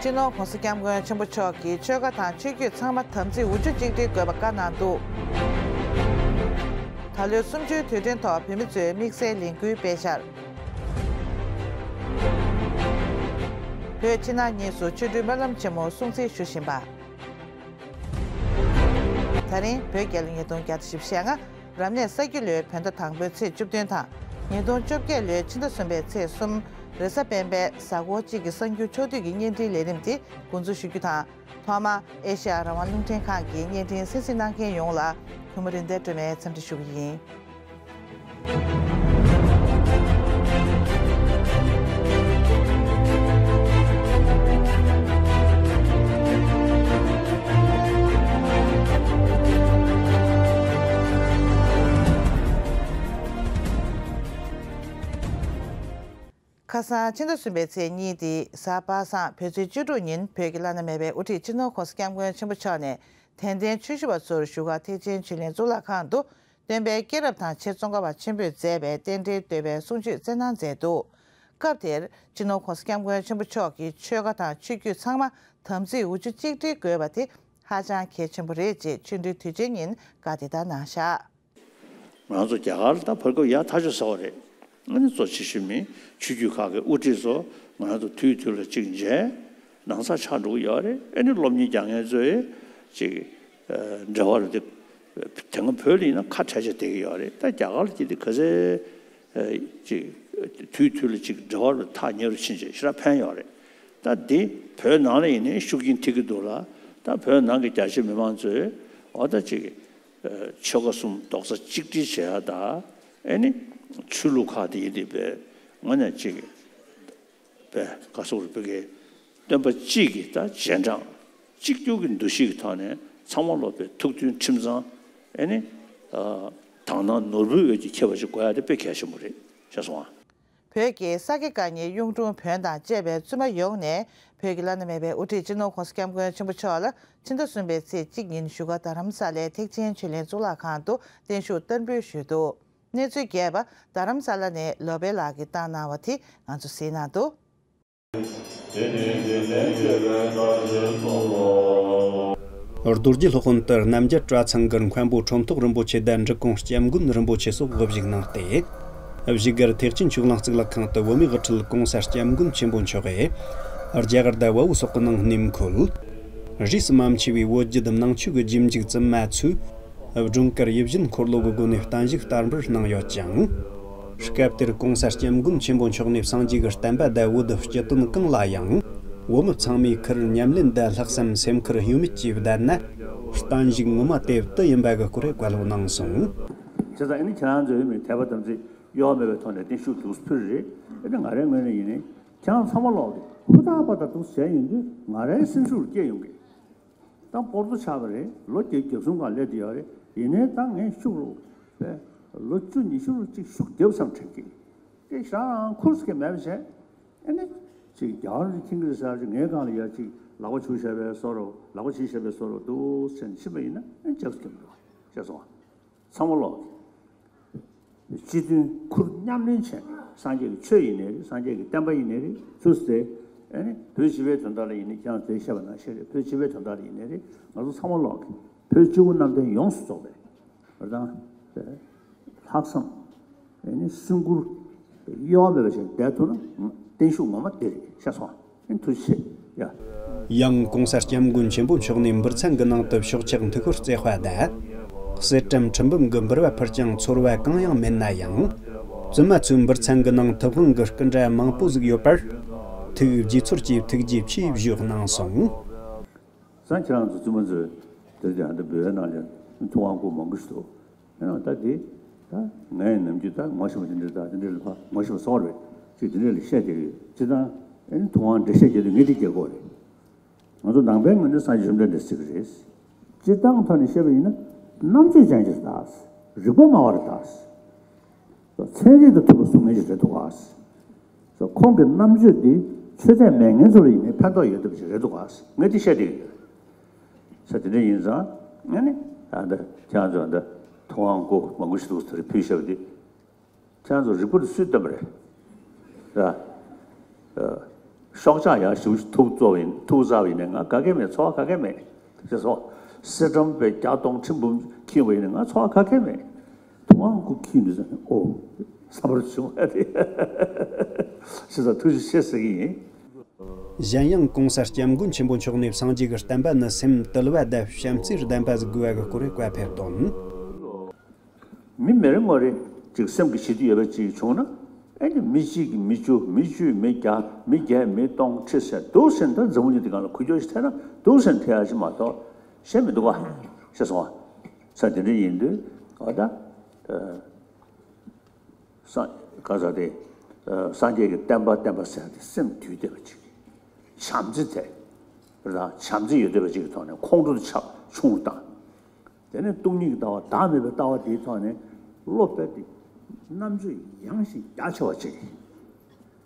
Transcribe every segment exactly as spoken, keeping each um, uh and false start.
སྤྱི་ནོར་༸གོང་ས་༸སྐྱབས་མགོན་ཆེན་པོ་མཆོག་གིས་ཆོལ་ཁ་དང་ཆོས་བརྒྱུད་ཚང་མ་དམ་ཚིག་འུ་ཅུ་གཅིག་སྒྲིལ་དགོས་པ་བཀའ་གནང་འདུག་ད་ལོའི་གསུམ་བཅུའི་དུས་དྲན་ཐོག་བོད་མི་ཚོས་དམིགས་བསལ་ལས་འགུལ་སྤེལ་འཆར། བོད་ཕྱི་ནང་གཉིས་སུ་ཆོ་འཕྲུལ་སྨོན་ལམ་ཆེན་མོ་སྲུང་བརྩི་ཞུ་བཞིན་པ། ད་རིང་བོད་རྒྱལ་ལོ་ཉིས་སྟོང་བརྒྱ་དང་བཞི་བཅུ་ཞེ་ལྔ། རབ་གནས་ས་ཁྱི་ལོའི་བོད་ཟླ་དང་པོའི་ཚེས་བཅུ་བདུན་དང་། ཉིས་སྟོང་བཅོ་བརྒྱད་ལོའི་ཕྱི་ཟླ་གསུམ་པའི་ཚེས་གསུམ། རེས་གཟའ་སྤེན་པའི་གཟའ་འཁོར་གཅིག་གི་གསར་འགྱུར་ཕྱོགས་བསྡུས་ཀྱི་བརྙན་འཕྲིན་ལས་རིམ་དེ་འགོ་འཛུགས་ཞུ་རྒྱུ་དང་། ཐོག་མར་ཨེ་ཤ་ཡ་རང་དབང་རླུང་འཕྲིན་ཁང་གི་བརྙན་འཕྲིན་གསན་གཟིགས་གནང་མཁན་ཡོངས་ལ་གུས་མོ་རིག་ལྡན་སྒྲོལ་མས་འཚམས་འདྲི་ཞུ་གི་ཡིན། ཁ་སང་ཕྱི་ཟླ་གསུམ་པའི་ཚེས་གཉིས་ཏེ་གཟའ་པ་སངས་བོད་ཚེས་བཅུ་དྲུག་ཉིན་བོད་ཀྱི་བླ་ན་མེད་པའི་དབུ་ཁྲིད་སྤྱི་ནོར་༸གོང་ས་༸སྐྱབས་མགོན་ཆེན་པོ་མཆོག་ནས་དད་ལྡན་ཆོས་ཞུ་བ་ཚོར་བཞུགས་སྒར་ཐེག་ཆེན་ཆོས་གླིང་གཙུག་ལག་ཁང་དུ་སྟོན་པའི་སྐྱེས་རབས་དང་ཆེད་ཙོང་ཁ་པ་ཆེན་པོས་མཛད་པའི་རྟེན་འབྲེལ་བསྟོད་པའི་གསུང་ཆོས་སྩལ་གནང་མཛད་འདུག་སྐབས་དེར་སྤྱི་ནོར་༸གོང་ས་༸སྐྱབས་མགོན་ཆེན་པོ་མཆོག་གིས་ཆོལ་ཁ་དང་ཆོས་བརྒྱུད་ཚང་མ་དམ་ཚིག་འུ་ཅུ་གཅིག་སྒྲིལ་དགོས་པ་དེ་ཧ་ཅང་གལ་ཆེན་པོ་རེད་ཅེས་ཆོ་འཕྲུལ་དུས་ཆེན་ཉིན་བཀའ་དེ་ལྟར་གནང་བཞག་ང་ཚོ་རྒྱ་གར་ལ་ད་བར་སྐབས་ཡག་ཐག་ཆོད་ཟེར་བ་རེད། ཨ་ནི་གཙོ་ཆེ་ཤོས་མི་ཆོས་བརྒྱུད་ཁག་གི་དབུ་ཁྲིད་ཚོ་ང་ཚོ་དུས་དུས་ལ་གཅིག་མཇལ། ནང་ཚགས་ཆགས་འགྲོ་གི་ཡོད་རེད། ཨ་ནི་སློབ་གཉེར་རྒྱག་མཁན་ཚོའི་ཅིག་འབྲེལ་བ་རེད་དེ། དེ་སྔ་བོད་ལ་ཡིན་ན་ཁ་བྲལ་བྱས་བསྡད་ཀྱི་ཡོད་རེད། ད་རྒྱ་གར་ལ་སྐྱེས་དུས་ག་ཚོད་ཅིག་དུས་དུས་ལ་ཅིག་འབྲེལ་བ་རུ་ཐག་ཉེ་རུ་ཕྱིན་བྱས་ཞེ་དྲག་ཕན་ཡོད་རེད། ད་འདི་བོད་ནང་ལ་ཡིན་ནའི་ཤུགས་རྐྱེན་ཐེབས་ཀྱི་འདུག་ལ། ད་བོད་ནང་གི་རྒྱ་ཆེ་མི་མང་ཚོས་འོ་ད་ཅིག་ཆོལ་ཁ་གསུམ་རྡོག་རྩ་གཅིག་སྒྲིལ་བྱེད་ཡ་ད། ཨེ་ནི་ཆོས་ལུགས་ཁག་དེ་ཡིན་དེ་བས་ང་ནས་ཅིག་པས་ག་སོག་རུ་བོད་ཀྱི་སྟོན་པ་གཅིག་གི་ད་རྗེས་འབྲང་གཅིག་གྱུར་གྱི་འདུ་ཤེས་ཀྱི་ཐོག་ནས་ཚང་མ་ལོག་པའི་ཐུགས་མཐུན་ཁྲིམས་གཙང་། ཨེ་ནི་དག་སྣང་ནོར་བུའི་འོད་ཀྱིས་ཁྱབ་པ་ཞིག་དགོས་ཡ་དེ་དཔེ་གལ་ཆེན་པོ་རེད་ཤེས་སོང་ཨ། བོད་ཀྱི་ས་དགེ་བཀའ་རྙིང་གཡུང་དྲུང་བོན་དང་བཅས་པའི་བཙུན་མ་ཡོངས་ནས་བོད་ཀྱི་བླ་ན་མེད་པའི་དབུ་ཁྲིད་སྤྱི་ནོར་༸གོང་ས་༸སྐྱབས་མགོན་ཆེན་པོ་མཆོག་ལ་ཕྱི་ཟླ་གསུམ་པའི་ཚེས་གཅིག་ཉིན་བཞུགས་སྒར་རྡ་རམ་ས་ལའི་ཐེག་ཆེན་ཆོས་གླིང་གཙུག་ལག་ཁང་དུ་བརྟན་བཞུགས་བསྟར་འབུལ་ཞུས་འདུག་གནས་ཚུལ་རྒྱས་པ་རྡ་རམ་ས་ལ་ནས་ལོ་པེ་ལགས་ཀྱིས་བཏང་གནང་བ་དེ་ང་ཚོ་གཟིགས་གནང་འདུག་རྡོ་རྗེ་སློབ་དཔོན་ཏི་རྣམ་རྒྱལ་གྲྭ་ཚང་གི་མཁན་པོ་ཁྲོམ་ཐོག་རིན་པོ་ཆེ་དང་འབྲི་གུང་སྐྱབས་མགོན་རིན་པོ་ཆེ་སོགས་དབུ་བཞུགས་གནང་སྟེ། བཞུགས་སྒར་ཐེག་ཆེན་ཆོས་གླིང་གཙུག་ལག་ཁང་དུ་བོད་མིའི་དབུ་ཁྲིད་༸གོང་ས་༸སྐྱབས་མགོན་ཆེན་པོ་མཆོག་གིས་རྒྱ་གར་དང་བལ་པོ་སོག་གི་ནང་གནས་འཁོད་རིས་སུ་མ་ཆད་པའི་བོད་བརྒྱུད་ནང་ཆོས་ཀྱི་རྗེས་འཇུག་བཙུན་མ་ཚོས། སྒྲོལ་དཀར་ཡིད་བཞིན་འཁོར་ལོ་གི་སྒོ་ནས་བརྟན་བཞུགས་བསྟར་འབུལ་གནང་ཡོད་ཅིང་། སྐབས་དེར་༸གོང་ས་༸སྐྱབས་མགོན་ཆེན་པོ་མཆོག་ནས་སངས་རྒྱས་ཀྱི་བསྟན་པ་དང་བོད་སྤྱི་དོན་གང་ལ་ཡང་བོད་མི་ཚང་མས་ཁུར་ཉམས་ལེན་དང་ལྷག་བསམ་སེམས་ཁུར་ཡོད་མེད་ཀྱིས་བསྡད་ན། བརྟན་བཞུགས་ངོ་མ་དེ་དུ་ཡིན་པ་གི་སྐོར་བཀའ་སློབ་གནང་སོང་། བྱས་ཙང་ཨ་ནི་ཁྱེད་རང་ཚོས་མི་དད་པ་དམ་ཚིག་གཡོ་བ་མེད་པའི་ཐོག་ནས་བརྟན་བཞུགས་འདུག་ཕུལ་རེད། ཨ་ནི་ང་རའི་ངོས་ནས་ཡིན་ནའི་ཁྱེད་རང་ཚང་མ་ལོག་གི་ཧུར་ཐག་པ་དང་འདུག་བྱས་ཡོང་དུས་ང་རའི་སེམས་ཤུགས་སྐྱེ་ཡོང་གི། ད་སྤོར་ཏོ་ཆགས་པ་རེད། ལོ་བརྒྱད་ཅུ་གྱ་གསུམ་སྒང་སླེབས་ཀྱི་ཡོད་རེད། ཡིན་ནའི་ད་ངས་ཤུགས་རུ་པས་ལོ་བཅུ་ཉི་ཤུ་རུ་གཅིག་ཤུགས་རྒྱབ་བསམ་དྲན་གྱི། དེ་ཞག་རང་ཁུར་སྐད་མེད་པ་བྱས། ཨ་ནི་ཅིག་རྒྱ་གར་ཁྱིམ་གྱི་ས་ཅིག་ངའི་སྒང་ལ་ཡ་ཅིག་ལག་པ་འཇུ་བཞག་པའི་བཟོ་འདྲ་ལག་པ་བྱིན་བཞག་པའི་བཟོ་འདྲ་འདུག་ཟེར་ནས་ཕྱིན་པ་ཡིན་ན་ཨ་ནི་རྒྱབ་སྐད་མི་འདུག་བ། ཤེས་སོང་བ། ཚང་མ་ལོག་གི། སྤྱི་མཐུན་ཁུར་མཉམ་ལེན་བྱས་ནས་སངས་རྒྱས་ཀྱི་ཆོས་ཡིན་ནའི་རེད། སངས་རྒྱས་ཀྱི་བསྟན་པ་ཡིན་ནའི་རེད། ཚུར་ཟེར། ཨ་ནི་བོད་སྤྱི་པའི་དོན་དག་ལ་ཡིན་ནའི་ཁྱེད་རང་ཚོས་བཤད་པ་ནང་བཞིན་རེད། བོད་སྤྱི་པའི་དོན་དག་ལ་ཡིན་ནའི་རེད། ང་ཚོ་ཚང་མ་ལོག་གི་བོད་སྤྱི་བོ་གནམ་བསྟན་ཡོངས་སུ་རྫོགས་པའི་རེད་དང་། ལྷག་བསམ། ཨ་ནི་སེམས་ཁུར། གཡོ་བ་མེད་པ་ཞིག་བསྡད་ཐུབ་ན་བརྟན་བཞུགས་ངོ་མ་དེ་རེད་ཤེས་སོང་། ཨ་ནི་ཐུགས་རྗེ་ཆེ་ཡ། ཡང་༸གོང་ས་༸སྐྱབས་མགོན་ཆེན་པོ་མཆོག་ནས་འབུར་ཚང་གི་ནང་དུ་ཕྱག་ཕྱིད་མཐུག་ཤོར་རྩེ་དཔའ་དང་། གསེར་ཊམ་ཁྲི་འབུམ་གྱི་འབུར་བ་ཕུལ་ཀྱང་ཚོར་བ་གང་ཡང་མེད་ན་ཡང་། བཙུན་མ་ཚོས་འབུར་ཚང་གི་ནང་ཐུབ་དབང་གི་སྐུ་འདྲ་མང་པོ་ཟིག་ཡོད་པར། ཐུགས་དགྱེས་ཚོར་གྱིས་ཐུགས་རྗེ་ཆེ་ཞུ་གནང་སོང་། སང་ཁྱེད་རང་ཚོ་བཙུན་མ་ཚོས་དེར་དེ་ཨ་འདི་འབུལ་བའི་ནང་ལ་ཐུབ་དབང་སྐུ་མང་པོ་ཞིག་འདུག་ཨེ་ནོ་ད་དེ་ད་ངས་ནམ་རྒྱུན་ད་ངོ་ཤེས་པ་དེ་འདྲ་ད་དེ་འདྲ་ལ་ཕ་ངོ་ཤེས་པ་སོགས་རེད་ཅིག་དེ་འདྲ་ལ་བཤད་དེ་ཡོད་ཅི་ད་ཨེ་ནི་ཐུབ་དབང་འགྲེལ་བཤད་རྒྱག་དུས་ངས་དེ་རྒྱག་གོ་རེད། ང་ཚོ་ནང་པའི་ངོས་ནས་སངས་རྒྱས་བཅོམ་ལྡན་འདས་ཟེར་གི་རེད། སྤྱིར་བཏང་ཐོག་ནས་བཤད་པ་ཡིན་ན་རྣམ་དཔྱོད་ཅན་ཅིག་རེད་ད། རིག་པ་སྨྲ་བ་རེད་ད། ཚན་རིག་དང་མཐུན་པ་གསུང་མཁན་ཞིག་རེད་འདུག་ག་ཁོང་གི་རྣམ་དཔྱོད་འདི་ཆོས་དད་མེད་མཁན་ཚོ་ལ་ཡིན་ནའི་ཕན་ཐོགས་ཡོད་བསྡད་པ་ཞིག་རེད་འདུག་ག་ངས་འདི་བཤད་བསྡད་ཀྱི་ཡོད། ས་དེ་འདྲ་ཡིན་ཙང་ཨ་ནི་ད་ལྟ་ཁྱེད་རང་ཚོ་ད་ལྟ་ཐུབ་དབང་སྐུ་མང་པོ་ཞིག་འདུག་ཟེར་ཕུལ་བཞག་པ་འདི་ཁྱེད་རང་ཚོ་རིག་པ་དེ་སུས་བཏོན་པ་རེད། ར། ཨ། ཤོག་ཆག་ཡག་ཞིབ་ཐུག་བཙོ་བ་ཡིན། ཐུག་ཟ་བ་ཡིན་ནའི་ང་ག་གེ་མེད། ཚོར་བ་ག་གེ་མེད་ཟེར་སོང་། གསེར་སྦྲམ་པའི་བརྒྱ་སྟོང་ཁྲི་འབུམ་འཁྱིལ་བ་ཡིན་ནའི་ང་ཚོར་བ་ག་གེ་མེད། ཐུབ་དབང་སྐུ་འཁྱིལ་ནས་ཟེར་ནས་ཨོ་བསམ་པར་བྱུང་བ་རེད། ཞེས་སོགས་ཐུགས་རྗེ་ཆེ་ཟེར་གྱི་ཡིན། གཞན་ཡང་གོང་ས་སྐྱབས་མགོན་ཆེན་པོ་མཆོག་ནས་སངས་རྒྱས་ཀྱི་བསྟན་པ་ནི་སེམས་དུལ་བ་དང་བྱམས་བརྩེར་ལྡན་པ་ཟིག་དགོས་པ་གི་སྐོར་བཀའ་ཕེབས་དོན། མི་མི་རེ་ངོ་རེ་ཅིག་སེམས་ཀྱི་ཞི་དུལ་ཡོད་པ་ཅིག་བྱུང་ན། ཨེ་ནི་མི་གཅིག་གིས་མི་བཅུ། མི་བཅུས་མི་བརྒྱ། མི་བརྒྱས་མི་སྟོང་ཁྲི་ཟེར་འདུག་ཟེར་ན། ད་འཛམ་བུ་གླིང་འདི་སྒང་ལ་འགུལ་སྐྱོད་ཞིག་ཐེབས་ན་འདུག་ཟེར་ན་ཐེབས་ཡ་ཞིག་མ་གཏོགས་གཞན་མི་འདུག་ག་ཤེས་སོང་ང་། ས་དེ་འདྲ་ཡིན་དུས་ཨ་ད། སངས་ག་ས་དེ། སངས་རྒྱས་ཀྱི་བསྟན་པ་བསྟན་པ་ཟེར་ཏེ་སེམས་དུལ་བསྡད་པ་ཅིག་བྱམས་བརྩེ་དེ། རེད་དང་བྱམས་བརྩེ་ཡོད་བསྡད་པ་ཅིག་གི་ཐོག་ནས་ཁོང་ཁྲོ་དེ་ཆགས་ཆུང་བཏང་། དེ་ནས་སྟོང་ཉིད་ཀྱི་ལྟ་བ་བདག་མེད་པའི་ལྟ་བ་དེའི་ཐོག་ནས་བློ་རྦད་དེ་རྣམ་དཔྱོད་ཡངས་ཤིང་རྒྱ་ཆེ་བ་ཅིག་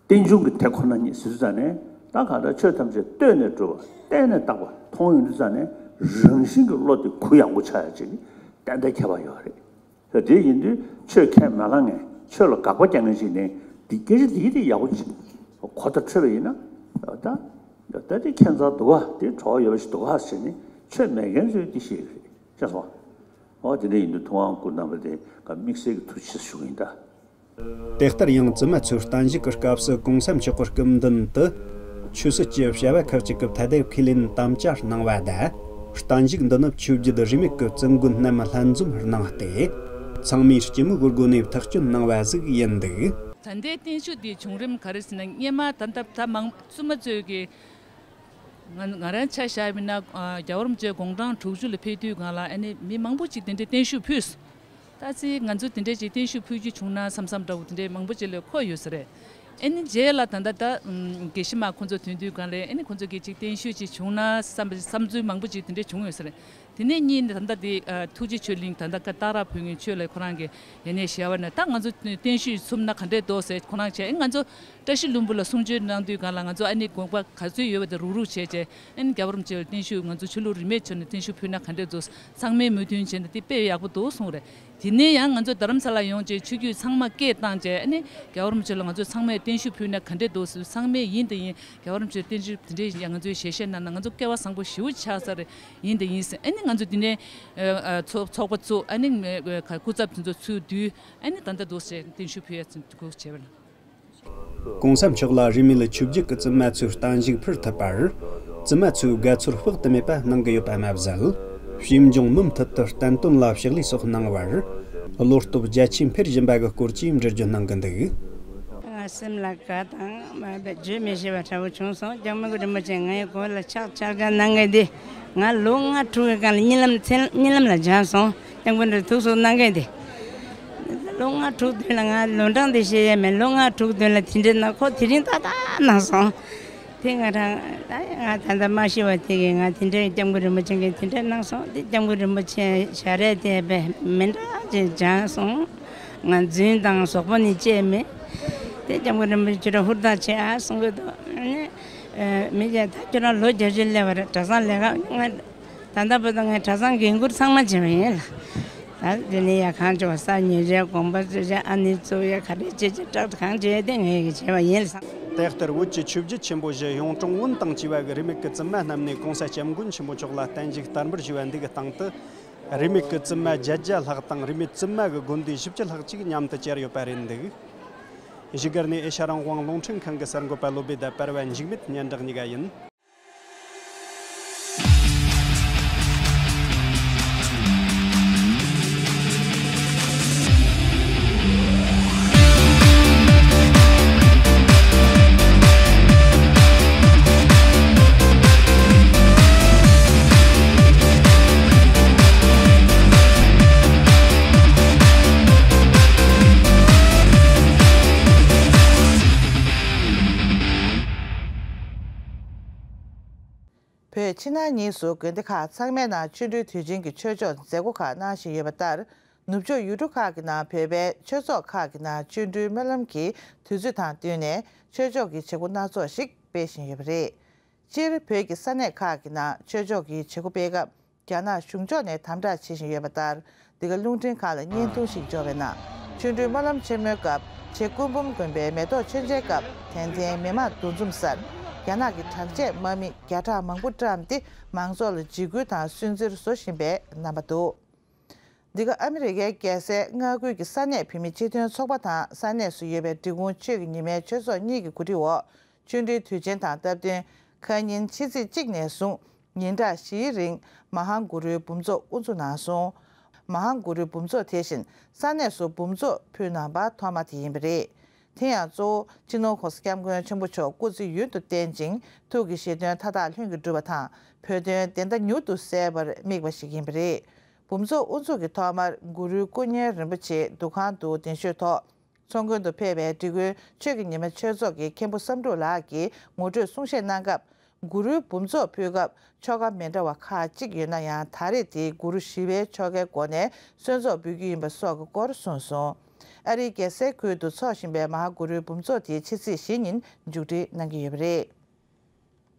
རྟེན་འབྱུང་གི་དེ་ཁོ་ན་ཉིད་ཟེར་དུས་ཙ་ནས། ད་གང་ལྟར་ཆོས་ཐམས་ཅད་ལྟོས་ནས་གྲུབ་པ། བལྟས་ནས་དག་པ་མཐོང་ཡོང་དུས་ཙ་ནས། རང་བཞིན་གྱི་བློ་དེ་གུ་ཡངས་པོ་ཆགས་ཡ་ཅིག་ཏན་ཏན་ཁྱད་པར་ཡོད་རེད། ད་དེ་ཡིན་དུས་ཆོས་ཁས་མ་བླངས་མཁན། ཆོས་ལ་དགག་པ་རྒྱག་མཁན་ཞིག་ནས་འདི་སྐད་ཆ་འདི་དེ་ཡག་པོ་ཅིག་གོ་བརྡ་འཕྲོད་པ་ཡིན་ན། ད་ད་དེ་ཁྱད་མཚར་འདུག་ག་དེ་བྲོ་བ་ཡོད་པ་ཞིག་འདུག་ག་ཟེར་ནས། ཆོས་མེད་མཁན་ཚོས་འདི་ཤེས་ཀྱི་རེད། ཤེས་སོང་། འོ་དེ་འདྲ་ཡིན་དུས་ཐུབ་དབང་སྐུ་རྣམ་པ་དེ་ག་དམིགས་བསལ་གྱི་ཐུགས་རྗེ་ཆེ་ཞུ་གི་ཡིན་ད། དེ་ལྟར་ཡང་བཙུན་མ་ཚོའི་བརྟན་བཞུགས་ཀྱི་སྐབས་སུ་གོང་ས་མཆོག་གི་སྐུ་མདུན་དུ་ཆོས་སྲིད་ཀྱི་བྱ་བ་ཁག་ཅིག་གི་ཐད་དེ་ཁས་ལེན་དམ་བཅའ་གནང་བ་དང་། བརྟན་བཞུགས་འདི་ནི་ཆོས་བརྒྱུད་རིས་མེད་ཀྱི་བཙུན་དགོན་རྣམས་ལྷན་འཛོམས་གནང་སྟེ། ཚང་མས་སྐྱིད་མོས་སྒོ་ནས་ཐག་གཅོད་གནང་བ་ཟིག་ཡིན་འདུག་ད་ལྟའི་བརྟན་བཞུགས་འདིའི་བྱུང་རིམ་ག་རེ་ཟེར་ན། སྔོན་མ་ད་ལྟ་ད་མང་བཙུན་མ་ཚོས་ཀྱི། ང་ང་རང་ཆ་བཞག་པ་ཡིན་ན། ཨ། རྒྱལ་བ་རིན་པོ་ཆེ་དགུང་གྲངས་དྲུག་ཅུ་ལ་ཕེབས་དུས་སྒང་ལ། ཨ་ནི་མི་མང་པོ་ཅིག་དེ་འདྲའི་བརྟན་བཞུགས་ཕུལ། ད་ཅི་ང་ཚོ་དེ་འདྲའི་ཅིག་བརྟན་བཞུགས་ཕུལ་རྒྱུ་བྱུང་ན་བསམ་བསམ་འདྲ་བོ་དེ་འདྲའི་མང་པོ་ཅིག་ལ་འཁོར་ཡོད་ས་རེད། ཨ་ནི་རྗེས་ལ་ད་ལྟ་ད་དགེ་བཤེས་མ་ཁོང་ཚོ་ཐོན་དུས་སྒང་ལ། ཨ་ནི་ཁོང་ཚོ་གིས་ཅིག་བརྟན་བཞུགས་ཅིག་བྱུང་ན་བསམ་པ་བསམ་ཚུལ་མང་པོ་ཅིག་དེ་འདྲའི་བྱུང་ཡོད་ས་རེད། དེ་ནས་གཉིས་ནི་ད་ལྟ་དེ། ཨ། ཐུགས་རྗེ་ཆེ་ལིང་ད་ལྟ་ཀ་སྟག་ར་ཕུལ་མཁན་ཆོས་ལ་ཁོ་རང་གི་ཡ་ནས་ཞལ་བ་ནས། ད་ང་ཚོ་བརྟན་བཞུགས་ཚུགས་ན་ག་འདྲས་འདུག་ཟེར་ཁོ་རང་བྱས། ཨེ་ང་ཚོ་བཀྲ་ཤིས་ལྷུན་པོ་ལ་གསུང་ཆོས་གནང་དུས་སྒང་ལ་ང་ཚོ་ཨ་ནི་དགོངས་པ་ག་ཚོད་ཡོད་པ་དེ་རུག་རུག་བྱས་བྱས། ཨ་ནི་རྒྱལ་བ་རིན་པོ་ཆེ་ལ་བརྟན་བཞུགས་ང་ཚོ་ཆོས་ལུགས་རིས་མེད་ཆོས་ནས་བརྟན་བཞུགས་ཕུལ་ན་ག་འདྲས་འདུག་ཚང་མས་མོས་མཐུན་བྱས་ནས་དེ་དཔེ་ཡག་པོ་འདུག་གསུངས་རེད། དེ་ནས་ཡང་ང་ཚོ་རྡ་རམ་ས་ལ་ཡོང་བྱས་ཆོས་བརྒྱུད་ཚང་མ་སྐད་བཏང་བྱས། ཨ་ནི་རྒྱལ་བ་རིན་པོ་ཆེ་ལ་ང་ཚོ་ཚང་མས་བརྟན་བཞུགས་ཕུལ་ན་ག་འདྲས་འདུག་ཟེར། ཚང་མས་ཡིན་དང་ཡིན། རྒྱལ་བ་རིན་པོ་ཆེ་བརྟན་བཞུགས་དེ་འདྲས་ཡང་ང་ཚོས་ཞལ་བཞེས་གནང་ན་ང་ཚོ་སྐལ་བ་བཟང་པོ་ཞེ་པོ་ཆགས་ས་རེད། ཡིན་དང་ཡིན་ཟེར། ཨ་ནི་ང་ཚོ་དེ་ནས། ཨ། ཨ། ཚོགས་ཚོགས་པ་བཙུགས། ཨ་ནི་སྐུ་ཚབ་དེ་ཚོ་ཚུར་བསྡུས། ཨ་ནི་ད་ལྟ་འདུག་སེ་བརྟན་བཞུགས་ཕུལ་ཡ་ཚུན་སྒུག་བྱས་པ་ན། གོང་ས་མཆོག་ལ་རིས་མེད་ཆོས་བརྒྱུད་ཀྱི་བཙུན་མ་ཚོས་བརྟན་བཞུགས་ཕུལ་ཐུབ་པར། བཙུན་མ་ཚོས་དགའ་ཚོར་དཔག་ཏུ་མེད་པ་གནང་གི་ཡོད་པ་མ་ཟད། ཞིབ་འཇུག་མུ་མཐུད་དུ་བསྟན་དོན་ལ་ཕྱག་ལས་སོགས་གནང་བར། བློ་སྟོབས་རྒྱ་ཆེ་འཕེལ་བཞིན་པ་གི་སྐོར་གྱིས་འགྲེལ་བརྗོད་གནང་གི་འདུག་ང་སེམས་ལ་དགའ་དང་མ་བརྗོད་མི་ཤེས་པ་འདྲ་བོ་བྱུང་སོང་། སྐྱབས་མགོན་རིན་པོ་ཆེ་ངའི་མགོ་ལ་ཕྱག་ཕྱག་རྒྱ་གནང་མཁན་དེ། ང་ལོ་ལྔ་དྲུག་གི་སྒང་ལ་གཉིད་ལམ་མཚན་གཉིད་ལམ་ལ་སྦྱངས་སོང་། སྐྱབས་མགོན་རིན་པོ་ཆེ་ཐུགས་གསོ་གནང་མཁན་དེ། ལོ་ལྔ་དྲུག་བདུན་ལ། ང་ལོ་གྲངས་དེ་བཤད་ཡས་མེད། ལོ་ལྔ་དྲུག་བདུན་ལ་དེ་འདྲའི་གནང་། ཁོ་དེ་རིང་ཏག་ཏག་གནང་སོང་། དེ་ང་རང་ད་ང་ད་ལྟ་མ་ཤི་བ་དེ་གིས་ང་དེ་འདྲའི་སྐྱབས་མགོན་རིན་པོ་ཆེ་གིས་དེ་འདྲའི་གནང་སོང་། དེ་སྐྱབས་མགོན་རིན་པོ་ཆེ་ཞལ་རས་དེ་དཔེ་མི་འདྲ་ཅིག་སྦྱངས་སོང་། ང་རྫུན་དང་ཟོག་པོ་ནི་བཅད་མེད། དེ་སྐྱབས་མགོན་རིན་པོ་ཆེ་ཁྱོད་རང་ཧུར་ཐག་བྱེད་ཨ་གསུང་གི་འདུག་ཨ་ནི། ཨ། མི་གཅིག་ད་ཁྱོད་རང་ལོ་བརྒྱད་ཅུ་སླེབས་པ་རེད། གྲྭ་ཚང་ལས་ཀ་ང་ད་ལྟ་བར་དུ་ངས་གྲྭ་ཚང་འགན་འཁུར་ཚང་མ་བྱས་པ་ཡིན་ལ། ད་དེ་ནས་ཡ་གང་བྱུང་བ་ས་ཉོ་བྱས། དགོན་པ་བཙུགས་བྱས། ཨ་ནི་གཙོ་བོ་ཡ་ག་རེ་བྱེད་ཀྱི་དྲག་གང་བྱས་དེ་ངས་གི་བྱས་པ་ཡིན་ལ། དེ་ལྟར་བོད་ཀྱི་ཆོས་བརྒྱུད་ཆེན་པོ་བཞི་གཡུང་དྲུང་བོན་དང་བཅས་པ་གི་རིས་མེད་ཀྱི་བཙུན་མ་རྣམས་ནས་གོང་ས་སྐྱབས་མགོན་ཆེན་པོ་མཆོག་ལ་བརྟན་བཞུགས་བསྟར་འབུལ་ཞུས་པ་འདི་གི་སྟེང་དུ། རིས་མེད་ཀྱི་བཙུན་མ་བརྒྱད་བརྒྱ་ལྷག་དང་། རིས་མེད་བཙུན་མ་གི་དགོན་སྡེ་བཞི་བཅུ་ལྷག་ཅིག་མཉམ་དུ་བཅར་ཡོད་པ་རེད་འདུག་བཞུགས་སྒར་ནས་ཨེ་ཤ་རང་དབང་རླུང་འཕྲིན་ཁང་གི་གསར་འགོད་པ་བློ་བྷེ་དང་པར་བ་འཇིགས་མེད་སྙན་གྲགས་གཉིས་ཀ་ཡིན། བོད་ཕྱི་ནང་གཉིས་སུ་དགོན་སྡེ་ཁག་ཚང་མའི་ནང་བཅིངས་འགྲོལ་དུས་ཆེན་གྱི་ཆོས་ཕྱོགས་མཛད་སྒོ་ཁག་གནང་བཞིན་ཡོད་པ་ལྟར། ནུབ་ཕྱོགས་ཡུལ་གྲུ་ཁག་གི་ནང་བོད་པའི་ཆོས་ཚོགས་ཁག་གི་ནང་བཅིངས་འགྲོལ་སྨོན་ལམ་གྱི་དུས་ཚོད་དང་བསྟུན་ནས་ཆོས་ཕྱོགས་ཀྱི་བྱེད་སྒོ་སྣ་ཚོགས་ཤིག་སྤེལ་བཞིན་ཡོད་པ་རེད། སྤྱིར་བོད་ཀྱི་ས་གནས་ཁག་གི་ནང་ཆོས་ཕྱོགས་ཀྱི་བྱེད་སྒོ་སྤེལ་སྐབས། རྒྱ་ནག་གཞུང་ཕྱོགས་ནས་དམ་དྲག་བྱེད་བཞིན་ཡོད་པ་ལྟར། འདི་ག་རླུང་འཕྲིན་ཁང་ལ་བརྙན་ཐུང་ཞིག་འབྱོར་བའི་ནང་། བཅིངས་འགྲོལ་སྨོན་ལམ་ཆེན་མོའི་སྐབས་རྗེ་སྐུ་འབུམ་དགོན་པའི་མེ་ཏོག་མཆོད་མཇལ་སྐབས་དད་ལྡན་མི་མང་འདུ་འཛོམས་སར། རྒྱ་ནག་གི་དྲག་ཆས་དམག་མི་བརྒྱ་ཕྲག་མང་པོ་བཀྲམས་ཏེ་མང་ཚོགས་ལ་འཇིགས་སྐུལ་དང་སུན་གཙེར་བཟོ་བཞིན་པའི་རྣམ་པ་འདུག་འདི་ག་ཨ་མི་རི་ཀའི་རྒྱལ་སའི་མངའ་ཁུལ་གྱི་ས་གནས་བོད་མི་སྤྱི་མཐུན་ཚོགས་པ་དང་ས་གནས་སུ་ཡོད་པའི་འབྲི་གུང་ཆོས་ཀྱི་ཉི་མའི་ཆོས་ཚོགས་གཉིས་ཀྱི་གོ་སྒྲིག་འོག་ཆོ་འཕྲུལ་དུས་ཆེན་དང་སྟབས་བསྟུན་ཁ་ཉིན་ཕྱི་ཚེས་གཅིག་ནས་བཟུང་ཉིན་གྲངས་བཞིའི་རིང་མ་ཧཱ་གུ་རུའི་འབུམ་ཚོགས་དབུ་འཛུགས་གནང་སོང་། མ་ཧཱ་གུ་རུའི་འབུམ་ཚོགས་དེ་བཞིན་ས་གནས་སུ་འབུམ་ཚོགས་ཕུལ་གནང་པ་ཐོག་མ་དེ་ཡིན་པ་རེད། དེ་ཡང་གཙོ་བོ་སྤྱི་ནོར་༸གོང་ས་༸སྐྱབས་མགོན་ཆེན་པོ་མཆོག་སྐུ་ཚེ་ཡུན་དུ་བརྟན་ཅིང་ཐུགས་ཀྱི་བཞེད་དོན་མཐའ་དག་ལྷུན་གྱིས་འགྲུབ་པ་དང་བོད་དོན་བདེན་མཐའ་མྱུར་དུ་གསལ་བར་དམིགས་པ་ཞིག་ཡིན་པ་རེད། འབུམ་ཚོགས་དབུ་འཛུགས་ཀྱི་ཐོག་མར་གུ་རུའི་སྐུ་བརྙན་རིན་པོ་ཆེ་འདུ་ཁང་དུ་གདན་ཞུས་ཐོག་ཚོགས་མགོན་དུ་ཕེབས་པའི་འབྲི་གུང་ཆོས་ཀྱི་ཉི་མ་ཆོས་ཚོགས་ཀྱི་མཁན་པོ་བསམ་གྲུབ་ལགས་ཀྱིས་ངོ་སྤྲོད་གསུང་བཤད་གནང་སྐབས། གུ་རུའི་འབུམ་ཚོགས་ཕུལ་སྐབས་ཆོ་ག་མི་འདྲ་བ་ཁག་ཅིག་ཡོད་ན་ཡང་ད་རེས་དེ་གུ་རུ་ཞི་བའི་ཆོ་གའི་སྒོ་ནས་གསོལ་ཚོགས་འབུལ་རྒྱུ་ཡིན་པ་སོགས་ཀྱི་སྐོར་གསུངས་སོང་། ཨ་རིའི་རྒྱལ་སའི་ཁུལ་དུ་འཚོགས་བཞིན་པའི་མ་ཧཱ་གུ་རུའི་འབུམ་ཚོགས་དེ་ཕྱི་ཚེས་བཞི་ཉིན་མཇུག་སྒྲིལ་གནང་གི་ཡོད་པ་རེད།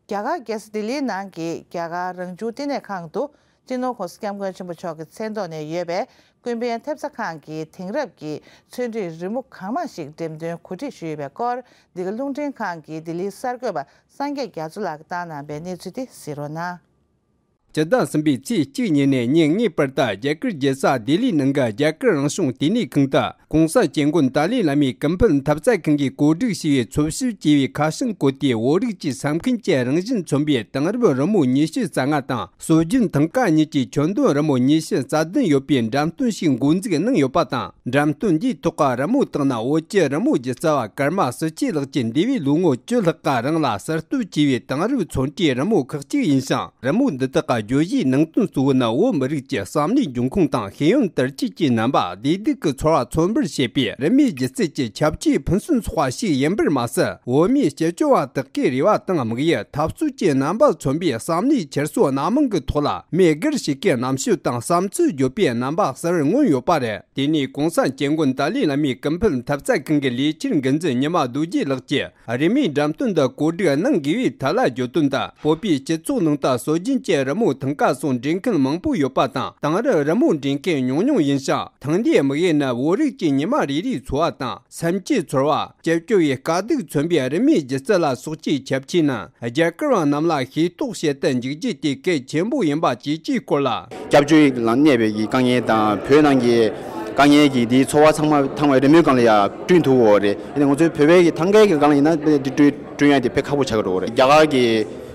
རྒྱ་གར་རྒྱལ་ས་ལྡི་ལིའི་ནང་གི་རྒྱ་གར་རང་བྱུང་བསྟི་གནས་ཁང་དུ་སྤྱི་ནོར་༸གོང་ས་༸སྐྱབས་མགོན་ཆེན་པོ་མཆོག་གི་མཚན་ཐོག་ནས་ཡོད་པའི་ཀུན་ཕན་ཐེབས་རྩ་ཁང་གི་དེང་རབས་ཀྱི་ཚོན་སྒྲིག་རི་མོ་གང་མང་ཞིག་འགྲེམས་སྟོན་གོ་སྒྲིག་ཞུས་ཡོད་པའི་སྐོར། འདི་ག་རླུང་འཕྲིན་ཁང་གི་ལྡི་ལིའི་གསར་འགོད་པ་སངས་རྒྱས་རྒྱ་མཚོ་ལགས་ཀྱིས་བཏང་གནང་པའི་གནས་ཚུལ་དེ་གཟིགས་རོགས་གནང་། སྤྱི་ཟླ་གསུམ་པའི་ཚེས་གཅིག་ཉིན་ནས་ཉིན་ལྔའི་བར་དུ་རྒྱ་གར་རྒྱལ་ས་ལྡི་ལིའི་ནང་གི་རྒྱ་གར་རང་བྱུང་བསྟི་གནས་ཁང་དུ། ༸གོང་ས་༸སྐྱབས་མགོན་ཏཱ་ལའི་བླ་མའི་ཀུན་ཕན་ཐེབས་རྩ་ཁང་གིས་གོ་སྒྲིག་བྱས་པའི་འཚོལ་ཞིབ་ཅེས་པའི་ཁ་བྱང་བཀོད་དེ། བོད་རིགས་ཀྱི་ས་མཁན་གྱི་རང་བཞིན་མཚོན་པའི་དེང་རབས་རི་མོ་ཉི་ཤུ་རྩ་ལྔ་དང་། སྲོལ་རྒྱུན་ཐང་ག་གཉིས་ཀྱི་ཁྱོན་བསྡོམས་རི་མོ་ཉི་ཤུ་རྩ་བདུན་ཡོད་པའི་འགྲེམས་སྟོན་ཞིག་འགོ་འཛུགས་གནང་ཡོད་པ་དང་། འགྲེམས་སྟོན་འདིའི་ཐོག་གི་རི་མོ་དག་ནི་བོད་ཀྱི་རི་མོ་སྒྱུ་རྩལ་བ་ཀརྨ་སིལ་སྐྱེས་ལགས་ཀྱིས་འདས་པའི་ལོ་ངོ་བཅུ་ལྷག་གི་རིང་ལ་གསར་གཏོད་བྱས་པའི་དེང་རབས་ཚོན་ཁྲིད་རི་མོ་ཁག་ཅིག་ཡིན་ཞིང་། རི་མོ་འདི་དག་གི་བརྗོད་གཞིའི་ནང་དོན་གཙོ་བོ་ནི་བོད་མི་རིགས་ཀྱི་བསམ་བློའི་འབྱུང་ཁུངས་དང་ཤེས་ཡོན་དར་རྒྱས་ཀྱི་རྣམ་པ་བདེ་སྡུག་གི་ཚོར་བ་མཚོན་པར་བྱེད་པའི་རི་མོའི་སྒྱུ་རྩལ་གྱི་ཁྱབ་ཆེའི་ཕུན་སུམ་ཚོགས་པ་ཞིག་ཡིན་པར་མ་ཟད། བོད་མིའི་སྤྱི་སྤྱོད་པ་དག་གི་རེ་བ་དང་དམིགས་ཡུལ་འཐབ་རྩོད་ཀྱི་རྣམ་པ་མཚོན་པའི་བསམ་བློའི་འཁྱེར་སོ་སྣ་མང་གི་ཐོག་ལ་མི་སྒེར་ཞིག་གི་རྣམ་དཔྱོད་དང་བསམ་ཚུལ་བརྗོད་པའི་རྣམ་པ་གསལ་བར་མངོན་ཡོད་པ་རེད། དེ་ནས་༸གོང་ས་༸སྐྱབས་མགོན་ཏཱ་ལའི་བླ་མའི་ཀུན་ཕན་ཐེབས་རྩ་ཁང་གི་ལས་འཆར་འགན་འཛིན་ཉི་མ་རྡོ་རྗེ་ལགས་ཀྱིས། རི་མོའི་འགྲེམས་སྟོན་དུ་གོ་སྒྲིག་གནང་དགོས་པའི་ཐད་ལ་བརྗོད་དོན་དུ། བོད་པའི་སྤྱི་ཚོགས་ནང་དུ་སྲོལ་རྒྱུན་གྱི་རི་མོ་ཐང་ག་སོགས་འདྲེན་མཁན་མང་པོ་ཡོད་པ་དང་། དེང་རབས་རི་མོ་འདྲེན་མཁན་ཉུང་ཉུང་ཡིན་ཞིང་། ཐང་འདིའི་དམིགས་ཡུལ་ནི་བོད་རིགས་ཀྱི་ཉི་མ་རེ་རེའི་འཚོ་བ་དང་། སེམས་ཀྱི་ཚོར་བ། སྤྱི་སྤྱོད་ཡི་དཀའ་སྡུག་མཚོན་པའི་རི་མོའི་སྒྱུ་རྩལ་ལ་སོགས་ཀྱི་ཁྱབ་ཆེ་རྣམས་རྒྱ་གར་བ་རྣམས་ལ་ཤེས་རྟོགས་བྱེད་དུ་འཇུག་རྒྱུ་དེ་གལ་ཆེན་པོ་ཡིན་པ་བཅས་ཀྱི་སྐོར་ལ། སྐྱབས་བཅོལ་ལ་གནས་པའི་གི་དཀའ་ངལ་དང་བོད་ནང་གི་དཀའ་ངལ་གྱི་དེའི་ཚོར་བ་ཚང་མ་ཐང་བའི་རི་མོའི་སྒང་ལ་ཡང་བསྐྲུན་ཐུབ་ཡོད་རེད། ཡིན་ནའི་ང་ཚོའི་བོད་པའི་གི་ཐང་གའི་གི་སྒང་ལ་ཡིན་ན་དེ་བསྐྲུན་བསྐྲུན་ཡ་དེ་དཔེ་ཁག་པོ་ཆགས་ཀྱི་འགྲོ་གི་རེད། རྒྱ་གར་གི་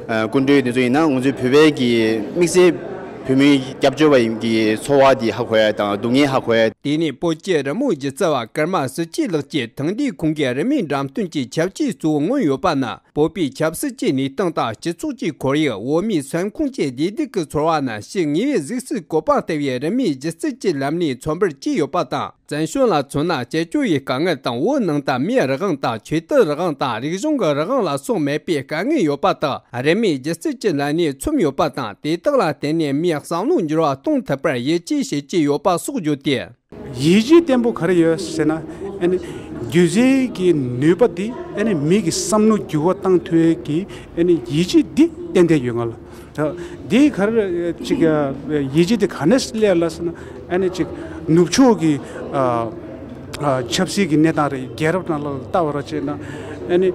ཨ་སྐུ་མགྲོན་དེ་ཚོ་ཡིན་ན་ང་ཚོའི་བོད་པའི་གི་དམིགས་བསལ་བོད་མིའི་སྐྱབས་བཅོལ་བ་ཡིན་གྱི་ཚོར་བ་དེ་ཧ་གོ་ཡ་དང་སྡུག་བསྔལ་ཧ་གོ་ཡ། དེ་ནས་བོད་ཀྱི་རི་མོ་སྒྱུ་རྩལ་བ་ཀརྨ་སིལ་སྐྱེས་ལགས་ཀྱིས་ཐང་འདིའི་ཁོང་གི་རི་མོའི་འགྲེམས་སྟོན་གྱི་ཁྱབ་ཆེའི་གཙོ་བོ་མངོན་ཡོད་པ་ནི། བོད་པའི་ཆབ་སྲིད་ཀྱི་གནས་སྟངས་དང་སྤྱི་ཚོགས་ཀྱི་ཁོར་ཡུག་བོད་མིའི་སེམས་ཁོང་གི་བདེ་སྡུག་གི་ཚོར་བ་ནི་ཕྱི་དངོས་པོའི་གཟུགས་སུ་བཀོད་པ་ལྟ་བུའི་རི་མོའི་སྒྱུ་རྩལ་གྱི་ལམ་ནས་མཚོན་པར་བྱས་ཡོད་པ་དང་། བཙན་བྱོལ་ལ་མཚོན་ན་སྤྱི་སྤྱོད་ཀྱི་དཀའ་ངལ་དང་བོད་ནང་དུ་མིའི་རང་དབང་དང་ཆོས་དད་རང་དབང་དང་རིག་གཞུང་གི་རང་དབང་ལ་སོགས་མེད་པའི་དཀའ་ངལ་ཡོད་པ་དག་རི་མོའི་སྒྱུ་རྩལ་གྱི་ལམ་ནས་མཚོན་ཡོད་པ་དང་། དེ་དག་ལ་བརྟེན་ནས་མིའི་བསམ་བློ་འགྱུར་བ་གཏོང་ཐུབ་པར་ཡིད་ཆེས་བྱེད་ཀྱི་ཡོད་པ་སོགས་བརྗོད་དེ། ཡིད་ཆེས་བརྟན་པོ་ག་རེ་ཡོད་ཟེར་ན། ཨ་ནི་སྒྱུ་རྩལ་གྱི་ནུས་པ་འདི་ཨ་ནི་མི་གི་བསམ་བློ་འགྱུར་བ་བཏང་ཐུབ་ཡས་ཀྱི་ཨ་ནི་ཡིད་ཆེས་འདི་ཏན་ཏན་ཡོད་ང་ལ། ད་འདི་ག་རེ་ཅིག་ཡིད་ཆེས་འདི་ག་ནས་སླེབས་ལ་ཟེར་ན། ཨ་ནི་ཅིག་ནུབ་ཕྱོགས་ཀྱི་ཨ་ཨ་ཆབ་སྲིད་ཀྱི་གནས་སྟངས་རེད། རྒྱལ་རབས་ནང་ལ་ལྟ་བ་ར་བྱས་ན། ཨ་ནི་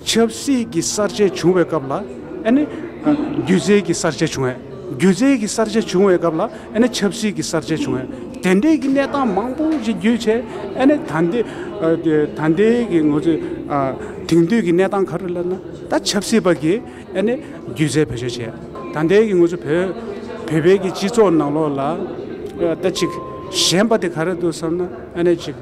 ཆབ་སྲིད་ཀྱི་གསར་བརྗེ་བྱུང་བའི་སྐབས་ལ་ཨ་ནི་སྒྱུ་རྩལ་གྱི་གསར་བརྗེ་བྱུང་བས། སྒྱུ་རྩལ་གྱི་གསར་བརྗེ་བྱུང་བའི་སྐབས་ལ་ཨ་ནི་ཆབ་སྲིད་ཀྱི་གསར་བརྗེ་བྱུང་བས། དེ་འདྲའི་གི་གནས་སྟངས་མང་པོ་ཞིག་བརྒྱུད་བྱས། ཨ་ནི་ད་ལྟའི་ཨ་ད་ལྟའི་གི་ང་ཚོའི་ཨ་དེང་དུས་ཀྱི་གནས་སྟངས་ག་རེ་ལབ་ན། ད་ཆབ་སྲིད་པ་གིས་ཨ་ནི་སྒྱུ་རྩལ་བེད་སྤྱོད་བྱས། ད་ལྟའི་གི་ང་ཚོ་བོད་བོད་པའི་གི་སྤྱི་ཚོགས་ནང་ལོགས་ལ་ཨ་ད་ཅིག་ཞན་པ་དེ་ག་རེ་འདུག་བསམ་ན། ཨ་ནི་ཅིག་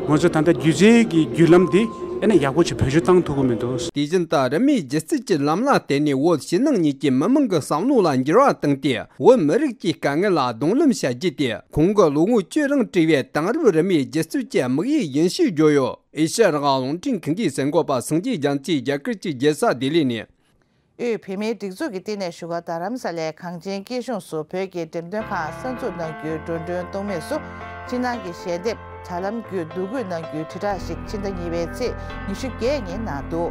ང་ཚོ་ད་ལྟ་སྒྱུ་རྩལ་གྱི་བརྒྱུད་ལམ་འདི་ཨ་ནི་ཡག་པོ་ཅིག་བེད་སྤྱོད་བཏང་ཐུབ་ཀྱི་མི་འདུག། དེ་བཞིན་དུ་རི་མོའི་སྒྱུ་རྩལ་གྱི་ལམ་ལ་བརྟེན་ནས་བོད་ཕྱི་ནང་གཉིས་ཀྱི་མི་མང་གི་བསམ་བློ་ལ་འགྱུར་བ་བཏང་སྟེ། བོད་མི་རིགས་ཀྱི་དཀའ་ངལ་ལ་གདོང་ལེན་བྱ་རྒྱུ་དེ་ཁོང་གི་ལོ་ངོ་བཅུ་རིང་བྲིས་པའི་དེང་རབས་རི་མོའི་སྒྱུ་རྩལ་གྱི་དམིགས་ཡུལ་ཡིན་ཞེས་བརྗོད་ཡོད། ཨེ་ཤ་ཡ་རང་དབང་རླུང་འཕྲིན་ཁང་གི་གསར་འགོད་པ་སངས་རྒྱས་རྒྱ་མཚོས་རྒྱ་གར་གྱི་རྒྱལ་ས་ལྡི་ལི་ནས། དབུས་བོད་མིའི་སྒྲིག་འཛུགས་ཀྱི་བསྟི་གནས་བཞུགས་སྒར་རྡ་རམ་ས་ལའི་གངས་ཅན་སྐྱིད་གཤོངས་སུ་བོད་ཀྱི་འགྲེམས་སྟོན་ཁང་གསར་འཛུགས་གནང་རྒྱུའི་འགྲོ་གྲོན་གཏོང་མུས་སུ། ཕྱི་ནང་གི་ཞལ་འདེབས། དྲ་ལམ་བརྒྱུད་འདུ་འགོད་གནང་རྒྱུའི་དྲིལ་བསྒྲགས་ཤིག་ཕྱི་ཟླ་གཉིས་པའི་ཚེས་ཉི་ཤུ་བརྒྱད་ཉིན་གནང་འདུག།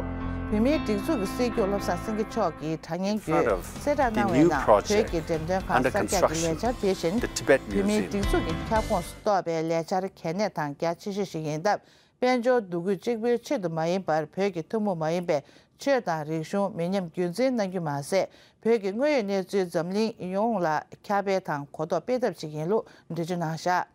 བོད་མིའི་སྒྲིག་འཛུགས་ཀྱི་སྲིད་སྐྱོང་བློ་བཟང་སེང་གེ་མཆོག་གིས་དྲ་བརྙན་བརྒྱུད་གསལ་བསྒྲགས་གནང་བའི་ནང་བོད་ཀྱི་འགྲེམས་སྟོན་ཁང་གསར་རྒྱག་གི་ལས་འཆར་དེ་བཞིན་བོད་མིའི་སྒྲིག་འཛུགས་ཀྱི་ཁྱབ་ཁོངས་སུ་གཏོགས་པའི་ལས་འཆར་གལ་གནད་དང་རྒྱ་ཆེ་ཤོས་ཤིག་ཡིན་སྟབས། དཔལ་འབྱོར་འདུ་འགོད་གཅིག་པུའི་ཆེད་དུ་མ་ཡིན་པར། བོད་ཀྱི་ཐུན་མོང་མ་ཡིན་པའི་ཆོས་དང་རིག་གཞུང་མི་ཉམས་རྒྱུན་འཛིན་གནང་རྒྱུ་མ་ཟད། བོད་ཀྱི་དངོས་ཡོད་གནས་ཚུལ་འཛམ་གླིང་ཡོངས་ལ་ཁྱབ་སྤེལ་དང་གོ་རྟོགས་སྤེལ་ཐབས་ཤིག་ཡིན་ལུགས་འགྲེལ་བརྗོད་གནང་བཞག་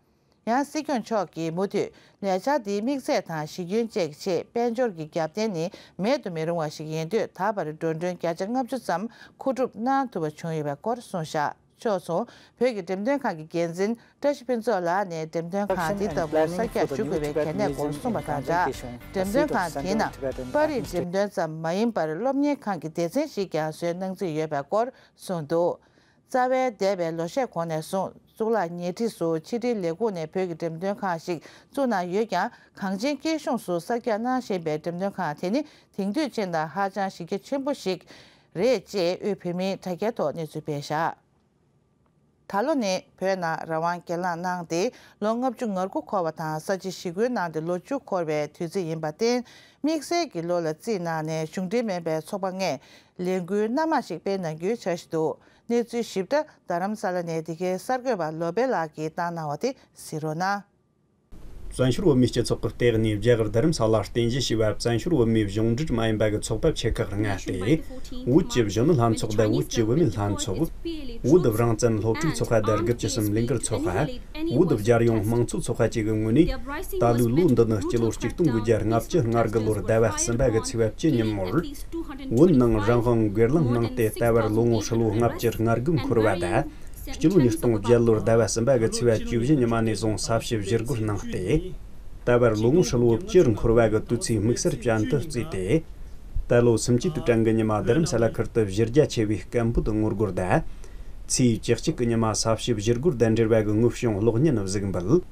ཡང་སྲིད་སྐྱོང་མཆོག་གིས་མུ་མཐུད་ལས་འཆར་འདིའི་དམིགས་ཚད་དང་གཞི་ཁྱོན་བཅས་ཀྱི་ཆེད། དཔལ་འབྱོར་གྱི་རྒྱབ་རྟེན་ནི་མེད་དུ་མི་རུང་བ་ཞིག་ཡིན་དུས། ད་བར་འགྲོ་གྲོན་བརྒྱ་ཆ་ལྔ་བཅུ་ཙམ་མཁོ་སྒྲུབ་གནང་ཐུབ་པ་བྱུང་ཡོད་པའི་སྐོར་གསུངས་བཞག་ཕྱོགས་མཚུངས། བོད་ཀྱི་འགྲེམས་སྟོན་ཁང་གི་འགན་འཛིན་བཀྲ་ཤིས་ཕུན་ཚོགས་ལགས་ནས། འགྲེམས་སྟོན་ཁང་འདི་ལྟ་བུ་གསར་རྒྱག་བྱེད་དགོས་པའི་གལ་གནད་སྐོར་གསུངས་པ་དང་སྦྲགས། འགྲེམས་སྟོན་ཁང་དེའི་ནང་པར་རིས་འགྲེམས་སྟོན་ཙམ་མ་ཡིན་པར། སློབ་གཉེར་ཁང་གི་སྡེ་ཚན་ཞིག་ཀྱང་བཟོས་གནང་རྩིས་ཡོད་པའི་སྐོར་གསུངས་འདུག་རྩ་བའི་འདས་པའི་ལོ་ཤས་གོང་ནས་བཟུང་གཙུག་ལག་ཉེ་འཁྲིས་སུ་ཕྱི་དྲིལ་ལས་ཁུངས་ནས་བོད་ཀྱི་འགྲེམས་སྟོན་ཁང་ཞིག་བཙུགས་གནང་ཡོད་ཀྱང་། གངས་ཅན་སྐྱིད་གཤོངས་སུ་གསར་རྒྱག་གནང་བཞིན་པའི་འགྲེམས་སྟོན་ཁང་དེ་ནི་དེང་དུས་ཅན་དང་ཧ་ཅང་གཞི་རྒྱ་ཆེན་པོ་ཞིག་རེད་ཅེས་དབུས་བོད་མིའི་དྲ་རྒྱའི་ཐོག་གནས་ཚུལ་སྤེལ་བཞག་ད་ལོ་ནི་བོད་ནང་རང་དབང་སྒེར་ལངས་གནང་སྟེ་ལོ་ལྔ་བཅུ་ང་དགུ་འཁོར་བ་དང་། ས་བྱི་ཞི་རྒོལ་གནང་སྟེ་ལོ་བཅུ་འཁོར་བའི་དུས་ཚིགས་ཡིན་པར་བརྟེན། དམིགས་བསལ་གྱི་བློ་ལ་རྩིས་གནང་ནས་གཞུང་འབྲེལ་མིན་པའི་ཚོགས་པ་ལྔས་ལས་འགུལ་སྣ་མང་ཞིག་སྤེལ་གནང་རྒྱུའི་འཆར་གཞི་འདུག་གནས་ཚུལ་ཞིབ་ཕྲ་རྡ་རམ་ས་ལ་ནས་འདི་གའི་གསར་འགོད་པ་བློ་བྷེ་ལགས་ཀྱིས་བཏང་གནང་བ་དེ་གཟིགས་རོགས་གནང་། བཙན་བྱོལ་བོད་མིའི་སྤྱི་ཚོགས་ཀྱི་ལྟེ་གནས་རྒྱ་གར་རྡ་རམ་ས་ལར་རྟེན་གཞི་བྱས་པ། བཙན་བྱོལ་བོད་མིའི་གཞུང་འབྲེལ་མ་ཡིན་པ་གི་ཚོགས་པ་ཆེ་ཁག་ལྔ་སྟེ། བོད་ཀྱི་གཞོན་ནུ་ལྷན་ཚོགས་དང་། བོད་ཀྱི་བུད་མེད་ལྷན་ཚོགས། བོད་རང་བཙན་སློབ་ཕྲུག་ཚོགས་པ་དང་། དགུ་བཅུ་གསུམ་ལས་འགུལ་ཚོགས་པ། བོད་རྒྱལ་ཡོངས་དམངས་གཙོ་ཚོགས་པ་བཅས་ཀྱི་ངོས་ནས། ད་ལོའི་ལོ་འདི་ནི་སྤྱི་ལོ་ཆིག་སྟོང་དགུ་བརྒྱ་ལྔ་བཅུ་ང་དགུ་ལོར་ཟླ་བ་གསུམ་པ་གི་ཚེས་པ་བཅུ་ཉིན་མོར། བོད་ནང་རང་དབང་སྒེར་ལངས་གནང་སྟེ། ད་བར་ལོ་ངོ་ཧྲིལ་བོ་ལྔ་བཅུ་ང་དགུ་འཁོར་བ་དང་། སྤྱི་ལོ་ཉིས་སྟོང་བརྒྱད་ལོར་ཟླ་བ་གསུམ་པ་གི་ཚེས་པ་བཅུ་བཞི་ཉི་མ་ནས་བཟུང་ས་བྱི་བཞུར་རྒོལ་གནང་སྟེ། ད་བར་ལོ་ངོ་ཧྲིལ་བོ་བཅུར་འཁོར་བ་གི་དུས་ཚིགས་དམིགས་བསལ་ཅན་དུ་བརྩིས་ཏེ། ད་ལོ་སུམ་ཅུ་དུས་དྲན་གྱི་ཉི་མ་རྡ་རམ་ས་ལ་ཁུལ་དུ་གཞི་རྒྱ་ཆེ་བའི་སྐད་འབོད་ངོ་རྒོལ་དང་། ཚེས་བཅུ་གཅིག་གི་ཉི་མ་ས་བྱི་བཞུར་རྒོལ་དང་འབྲེལ་བ་གི་དངོས་བྱུང་གློག་བརྙན་གཟིགས་འབུལ།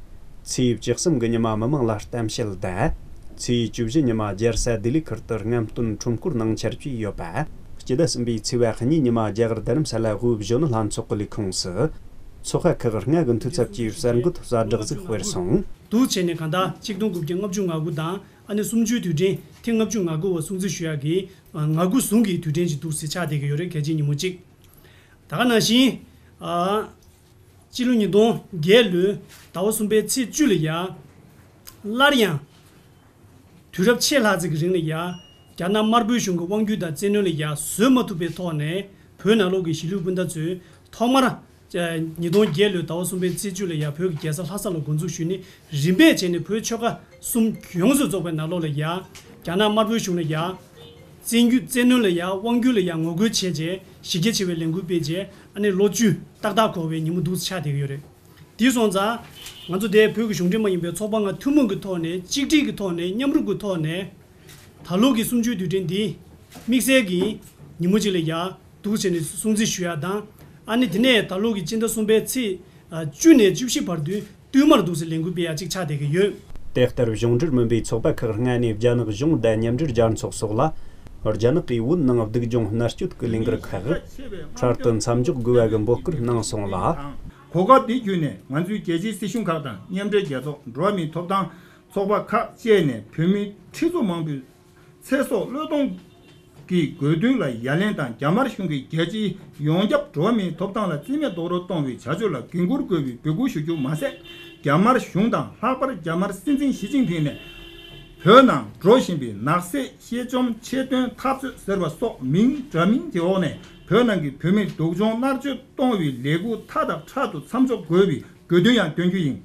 ཚེས་བཅུ་གསུམ་གྱི་ཉི་མ་མི་མང་ལ་གཏམ་བཤད་དང་། ཚེས་བཅུ་བཞི་ཉི་མ་རྒྱལ་ས་ལྡི་ལི་ཁུལ་དུ་རྔམ་སྟོན་ཁྲོམ་སྐོར་གནང་འཆར་བཅས་ཡོད་པ། སྤྱི་ཟླ་གསུམ་པའི་ཚེས་པ་གཉིས་ཉི་མ་རྒྱ་གར་རྡ་རམ་ས་ལ་དབུས་གཞོན་ནུ་ལྷན་ཚོགས་ཀྱི་ལས་ཁུངས་སུ་ཚོགས་པ་ཁག་ལྔ་གི་འཐུས་ཚབ་ཀྱིས་གསར་འགོད་གསལ་བསྒྲགས་ཤིག་སྤེལ་སོང་། འདུག་བྱས་ནས་གང་ལྟར་ཆིག་སྟོང་དགུ་བརྒྱ་ལྔ་བཅུ་ང་དགུ་དང་ཨ་ནི་གསུམ་བཅུའི་དུས་དྲན་ཐེངས་ལྔ་བཅུ་ང་དགུ་བ་སྲུང་བརྩི་ཞུ་ཡག་གི་ང་དགུ་ཟུང་གི་དུས་དྲན་ཞིག་འདུག་སེ་ཆགས་བསྡད་ཀྱི་ཡོད་རེད། གལ་ཆེའི་ཉིན་མོ་གཅིག་ད་ག་ནང་བཞིན། ཨ། སྤྱི་ལོ་ཉིས་སྟོང་བརྒྱད་ལོའི་ཟླ་བ་གསུམ་པའི་ཚེས་བཅུ་ལ་ཡ། སླར་ཡང་། དུས་རབས་ཕྱེད་ལྷག་ཙམ་གྱི་རིང་ལ་ཡ། རྒྱ་ནག་དམར་པོའི་གཞུང་གི་དབང་སྒྱུར་དང་བཙན་གནོན་ལ་ཡ་བཟོད་མ་ཐུབ་པའི་ཐོག་ནས་བོད་ནང་ལོགས་ཀྱི་གཞིས་ལུས་སྤུན་ཟླ་ཚོས་ཐོག་མར། ཉིས་སྟོང་བརྒྱད་ལོའི་ཟླ་བ་གསུམ་པའི་ཚེས་བཅུ་ལ་ཡ་བོད་ཀྱི་རྒྱལ་ས་ལྷ་ས་ལ་འགོ་འཛུགས་ཞུས་ནས་རིམ་པས་བྱས་ནས་བོད་ཆོལ་ཁ་གསུམ་ཡོངས་སུ་རྫོགས་པའི་ནང་ལོགས་ལ་ཡ། རྒྱ་ནག་དམར་པོའི་གཞུང་ལ་ཡ། བཙན་རྒྱུ་བཙན་གནོན་ལ་ཡ་དབང་སྒྱུར་ལ་ཡ་ངོ་རྒོལ་བྱས་རྗེས་གཞི་རྒྱ་ཆེ་བའི་ལས་འགུལ་སྤེལ་རྗེས་ཨ་ནི་ལོ་བཅུ་ཏག་ཏག་འཁོར་བའི་ཉིན་མོ་འདུག་ཆགས་བསྡད་ཀྱི་ཡོད་རེད། དེ་སོང་ཙང་། ང་ཚོ་དེ་བོད་ཀྱི་གཞུང་འབྲེལ་མ་ཡིན་པའི་ཚོགས་པ་ལྔ་ཐུན་མོང་གི་ཐོག་ནས་གཅིག་སྒྲིལ་གྱི་ཐོག་ནས་མཉམ་རུབ་ཀྱི་ཐོག་ནས། ད་ལོ་གི་གསུམ་བཅུའི་དུས་དྲན་འདི་དམིགས་བསལ་གྱི་ཉིན་མོ་གཅིག་ལ་ཡ་འདུག་བྱས་ནས་སྲུང་བརྩི་ཞུ་ཡ་དང་། ཨ་ནི་དེ་ནས་ད་ལོ་གི་སྤྱི་ཟླ་གསུམ་པའི་ཚེས་བཅུ་ནས་བཅུ་བཞི་བར་དུ། བསྟུད་མར་འདུག་སེ་ལས་འགུལ་སྤེལ་ཡ་གཅིག་ཆགས་བསྡད་ཀྱི་ཡོད། དེ་ལྟར་གཞུང་འབྲེལ་མིན་པའི་ཚོགས་པ་ཁག་ལྔ་ནས་རྒྱ་ནག་གཞུང་དང་མཉམ་འབྲེལ་རྒྱལ་ཚོགས་སོགས་ལ། རྒྱ་ནག་གིས་བོད་ནང་སྡུག་སྦྱོང་མནར་གཅོད་ཀྱི་ལས་འགུལ་ཁག་འཕྲལ་དུ་མཚམས་འཇོག་དགོས་པ་གི་འབོད་སྐུལ་གནང་སོང་ལ། གོ་སྐབས་འདི་བརྒྱུད་ནས་ང་ཚོའི་རྒྱལ་སྤྱིའི་སྲིད་གཞུང་ཁག་དང་མཉམ་འབྲེལ་རྒྱལ་ཚོགས་འགྲོ་བ་མིའི་ཐོབ་ཐང་ཚོགས་པ་ཁག་བཅས་ནས་བོད་མིའི་ཁྲི་ཚོ་མང་པོའི་ཚེ་སྲོག་བློས་གཏོང་གི་དགོས་འདུན་ལ་ཡ་ལན་དང་། རྒྱ་དམར་གཞུང་གིས་རྒྱལ་སྤྱིའི་ཡོངས་ཁྱབ་འགྲོ་བ་མིའི་ཐོབ་ཐང་ལ་རྩིས་མེད་རྡོག་རོལ་གཏོང་བའི་བྱ་སྤྱོད་ལ་འགན་འཁུར་དགོས་པའི་འབོད་སྐུལ་ཞུ་རྒྱུ་མ་ཟད། རྒྱ་དམར་གཞུང་དང་ལྷག་པར་རྒྱ་དམར་སྲིད་འཛིན་ཞི་ཅིན་ཕིང་ནས་བོད་ནང་འགྲོ་བཞིན་པའི་ནག་བསྲེས་ཤེས་བཅོམ་ཆེད་དོན་འཐབ་རྩོད་ཟེར་བ་སོགས་མིང་འདྲ་མིན་གྱི་འོག་ནས་བོད་ནང་གི་བོད་མིར་སྡུག་སྦྱོང་མནར་གཅོད་གཏོང་བའི་ལས་འགུལ་མཐའ་དང་ཕྲལ་དུ་མཚམས་འཇོག་དགོས་པའི་དགོས་འདུན་ཡང་འདོན་རྒྱུ་ཡིན།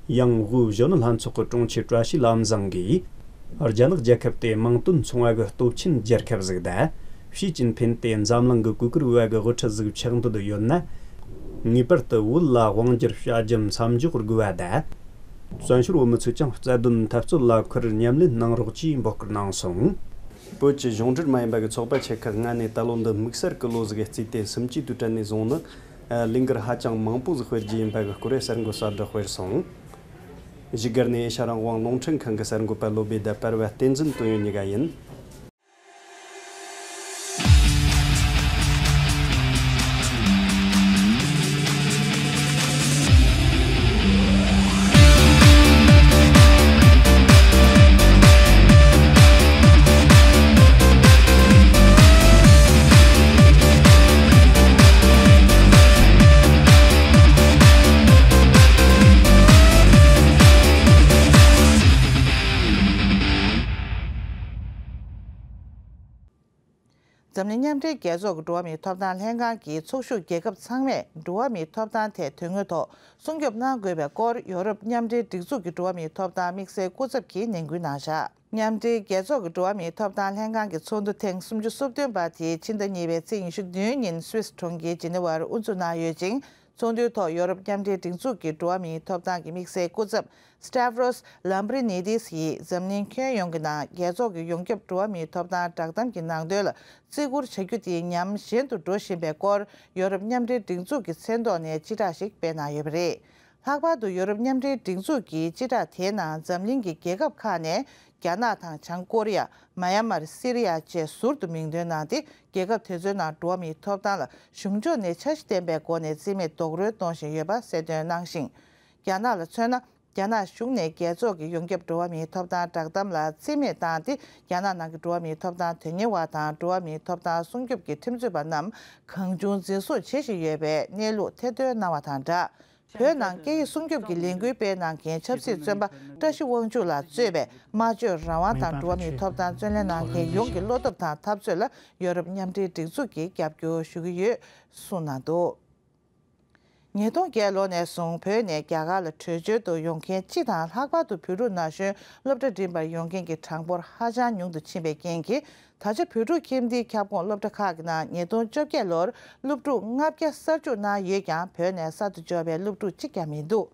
ཡང་དབུས་གཞོན་ནུ་ལྷན་ཚོགས་ཀྱི་དྲུང་ཆེ་བཀྲ་ཤིས་ལམ་བཟང་གིས། རྒྱ་ནག་རྒྱལ་ཁབ་དེ་མིང་དོན་མཚུངས་པ་གི་སྟོབས་ཆེན་རྒྱལ་ཁབ་ཟིག་དང་། ཞི་ཅིན་ཕིན་དེ་འཛམ་གླིང་གི་གུས་བཀུར་འོས་པ་གི་དབུ་ཁྲིད་ཟིག་ཆགས་འདོད་ཡོད་ན། ངེས་པར་དུ་བོད་ལ་དབང་སྒྱུར་བྱ་རྒྱུ་མཚམས་འཇོག་དགོས་པ་དང་། བཙན་བྱོལ་བོད་མི་ཚོས་ཀྱང་རྩ་དོན་འཐབ་རྩོད་ལ་ཁུར་མཉམ་ལེན་གནང་རོགས་ཅེས་འབོད་སྐུལ་གནང་སོང་། བོད་ཀྱི་གཞུང་འབྲེལ་མ་ཡིན་པ་གི་ཚོགས་པ་ཆེ་ཁག་ལྔ་ནས་ད་ལོ་འདི་དམིགས་བསལ་གྱི་ལོ་ཟིག་བརྩིས་ཏེ་སུམ་ཅུའི་དུས་དྲན་ནས་བཟུང་ནི། ལས་འགུལ་ཧ་ཅང་མང་པོ་ཟིག་སྤེལ་རྒྱུ་ཡིན་པ་གི་སྐོར་གསར་འགོད་གསལ་བསྒྲགས་སྤེལ་སོང་། བཞུགས་སྒར་ནས་ཨེ་ཤ་རང་དབང་རླུང་འཕྲིན་ཁང་གི་གསར་འགོད་པ་བློ་བྷེ་དང་པར་བ་བསྟན་འཛིན་དོན་ཡོད་གཉིས་ཀ་ཡིན། འཛམ་གླིང་མཉམ་འབྲེལ་རྒྱལ་ཚོགས་ཀྱི་འགྲོ་བ་མིའི་ཐོབ་ཐང་ལྷན་ཁང་གིས་ཚོགས་ཞུགས་རྒྱལ་ཁབ་ཚང་མས་འགྲོ་བ་མིའི་ཐོབ་ཐང་ཐད་དོན་དངོས་ཐོག་སྲུང་སྐྱོབ་གནང་དགོས་པའི་སྐོར་ཡོ་རོབ་མཉམ་འབྲེལ་སྒྲིག་འཛུགས་ཀྱི་འགྲོ་བ་མིའི་ཐོབ་ཐང་དམིགས་བསལ་སྐུ་ཚབ་ཀྱིས་ནན་སྐུལ་གནང་བཞག་མཉམ་འབྲེལ་རྒྱལ་ཚོགས་ཀྱི་འགྲོ་བ་མིའི་ཐོབ་ཐང་ལྷན་ཁང་གི་ཚོགས་འདུ་ཐེངས་སུམ་ཅུ་སོ་བདུན་པ་དེ་ཕྱི་ཟླ་གཉིས་པའི་ཚེས་ཉི་ཤུ་བདུན་ཉིན་སུད་སི་གྲོང་ཁྱེར་ཇི་ནི་ཝར་དབུ་འཛུགས་གནང་ཡོད་ཅིང་། ཚོགས་འདུའི་ཐོག་ཡོ་རོབ་མཉམ་འབྲེལ་སྒྲིག་འཛུགས་ཀྱི་འགྲོ་བ་མིའི་ཐོབ་ཐང་གི་དམིགས་བསལ་སྐུ་ཚབ་སི་ཏཱ་ཝི་རོས་ལམ་བྷི་རི་ནི་ཏིས་ཡིས་འཛམ་གླིང་ཁྱོན་ཡོངས་ཀྱི་ནང་རྒྱལ་ཚོགས་ཀྱི་ཡོངས་ཁྱབ་འགྲོ་བ་མིའི་ཐོབ་ཐང་བསྒྲགས་གཏམ་གྱི་ནང་དོན་ལ་བརྩི་བཀུར་བྱ་རྒྱུ་དེ་ཉམས་ཞན་དུ་འགྲོ་བཞིན་པའི་སྐོར་ཡོ་རོབ་མཉམ་འབྲེལ་སྒྲིག་འཛུགས་ཀྱི་མཚན་ཐོག་ནས་སྤྱི་བསྒྲགས་ཤིག་སྤེལ་གནང་ཡོད་པ་རེད། ལྷག་པར་དུ་ཡོ་རོབ་མཉམ་འབྲེལ་སྒྲིག་འཛུགས་ཀྱི་སྤྱི་བསྒྲགས་དེའི་ནང་འཛམ་གླིང་གི་རྒྱལ་ཁབ་ཁག་ནས་རྒྱ་ནག་དང་བྱང་ཀོ་རི་ཡ། མཱ་ཡན་མར། སི་རི་ཡ་བཅས་ཟུར་དུ་མིང་འདོན་གནང་སྟེ། རྒྱལ་ཁབ་དེ་ཚོའི་ནང་འགྲོ་བ་མིའི་ཐོབ་ཐང་ལ་གཞུང་ཕྱོགས་ནས་འཆར་གཞི་ལྡན་པའི་སྒོ་ནས་རྩིས་མེད་རྡོག་རོལ་གཏོང་བཞིན་ཡོད་པ་གསལ་སྟོན་གནང་ཞིང་། རྒྱ་ནག་ལ་མཚོན་ན། རྒྱ་ནག་གཞུང་ནས་རྒྱལ་ཚོགས་ཀྱི་ཡོངས་ཁྱབ་འགྲོ་བ་མིའི་ཐོབ་ཐང་བསྒྲགས་གཏམ་ལ་རྩིས་མེད་བཏང་སྟེ། རྒྱ་ནག་ནང་གི་འགྲོ་བ་མིའི་ཐོབ་ཐང་དོན་གཉེར་བ་དང་འགྲོ་བ་མིའི་ཐོབ་ཐང་སྲུང་སྐྱོབ་ཀྱི་ཁྲིམས་རྩོད་པ་རྣམས་གང་བྱུང་འཛིན་བཟུང་བྱེད་བཞིན་ཡོད་པའི་གནས་ལུགས་ཐེར་འདོན་གནང་བ་དང་སྦྲགས། བོད་ནང་སྐད་ཡིག་སྲུང་སྐྱོབ་ཀྱི་ལས་འགུལ་སྤེལ་གནང་མཁན་ཆབ་སྲིད་བཙོན་པ་བཀྲ་ཤིས་དབང་ཕྱུག་ལགས་གཙོས་པའི་སྨྲ་བརྗོད་རང་དབང་དང་འགྲོ་བ་མིའི་ཐོབ་ཐང་རྩོད་ལེན་གནང་མཁན་ཡོངས་ཀྱི་བློ་སྟོབས་དང་འཐབ་རྩོད་ལ་ཡོ་རོབ་མཉམ་འབྲེལ་སྒྲིག་འཛུགས་ཀྱིས་རྒྱབ་སྐྱོར་ཞུ་གི་ཡོད་གསུངས་གནང་འདུག་ཉིས་སྟོང་བརྒྱད་ལོ་ནས་བཟུང་བོད་ནས་རྒྱ་གར་ལ་བྲོས་བྱོལ་དུ་ཡོང་མཁན་སྤྱི་དང་ལྷག་པར་དུ་བོད་ཕྲུག་ན་གཞོན་སློབ་གྲྭ་འགྲིམ་པར་ཡོང་མཁན་གྱི་གྲངས་འབོར་ཧ་ཅང་ཉུང་དུ་ཕྱིན་པའི་རྐྱེན་གྱིས། ད་ཆ་བོད་ཕྲུག་ཁྱིམ་སྡེའི་ཁྱབ་ཁོངས་སློབ་གྲྭ་ཁག་གི་ནང་ཉིས་སྟོང་བཅོ་བརྒྱད་ལོར་སློབ་ཕྲུག་ལྔ་བརྒྱ་གསར་འཇུག་གནང་ཡོད་ཀྱང་། བོད་ནས་གསར་དུ་འབྱོར་བའི་སློབ་ཕྲུག་གཅིག་ཀྱང་མི་འདུག་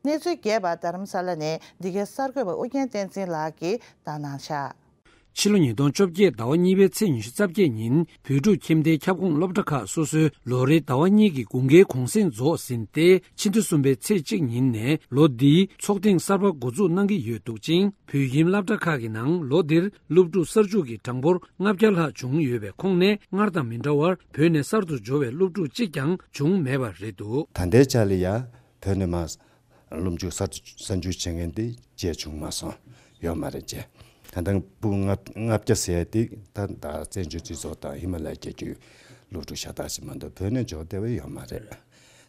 གནས་ཚུལ་རྒྱས་པ་རྡ་རམ་ས་ལ་ནས་འདི་གའི་གསར་འགོད་པ་ཨུ་རྒྱན་བསྟན་འཛིན་ལགས་ཀྱིས་བཏང་གནང་བཞག་ཕྱི་ལོ་ཉིས་སྟོང་བཅོ་བརྒྱད་ཟླ་བ་གཉིས་པའི་ཚེས་ཉི་ཤུ་རྩ་བརྒྱད་ཉིན་བོད་ཕྲུག་ཁྱིམ་སྡེའི་ཁྱབ་ཁོངས་སློབ་གྲྭ་ཁག་སོ་སོའི་ལོ་རེའི་ཟླ་བ་གཉིས་ཀྱི་དགུན་ཁའི་གུང་གསེང་རྫོགས་ཟིན་ཏེ། ཕྱི་ཟླ་གསུམ་པའི་ཚེས་གཅིག་ཉིན་ནས་ལོ་འདིའི་ཚོགས་ཐེངས་གསར་པ་འགོ་འཛུགས་གནང་གི་ཡོད་འདུག་ཅིང་། བོད་ཁྱིམ་སློབ་གྲྭ་ཁག་གི་ནང་ལོ་འདིར་སློབ་ཕྲུག་གསར་འཇུག་གི་གྲངས་འབོར་ལྔ་བརྒྱ་ལྷག་བྱུང་ཡོད་པའི་ཁོངས་ནས། སྔར་དང་མི་འདྲ་བར་བོད་ནས་གསར་དུ་འབྱོར་བའི་སློབ་ཕྲུག་གཅིག་ཀྱང་བྱུང་མེད་པ་རེད་འདུག་ད་ལྟའི་ཆ་ལ་ཡ་བོད་ནས་མར་སློབ་འཇུག་གསར་དུ་གསར་འཇུག་བྱེད་མཁན་དེ་བཅས་བྱུང་མ་སོང་། ཡོད་མ་རེད་བྱས། ད་ལྟ་སྤུ་ལྔ་ལྔ་བརྒྱ་ཟེར་ཡ་དེ་ད་ད་བཙན་བྱོལ་སྤྱི་ཚོགས་དང་ཧི་མ་ལ་ཡའི་རྒྱལ་རྒྱུད་སློབ་ཕྲུག་ཤ་སྟག་ཞིག་མ་གཏོགས་བོད་ནས་འབྱོར་བསྡད་པ་ཡོད་མ་རེད།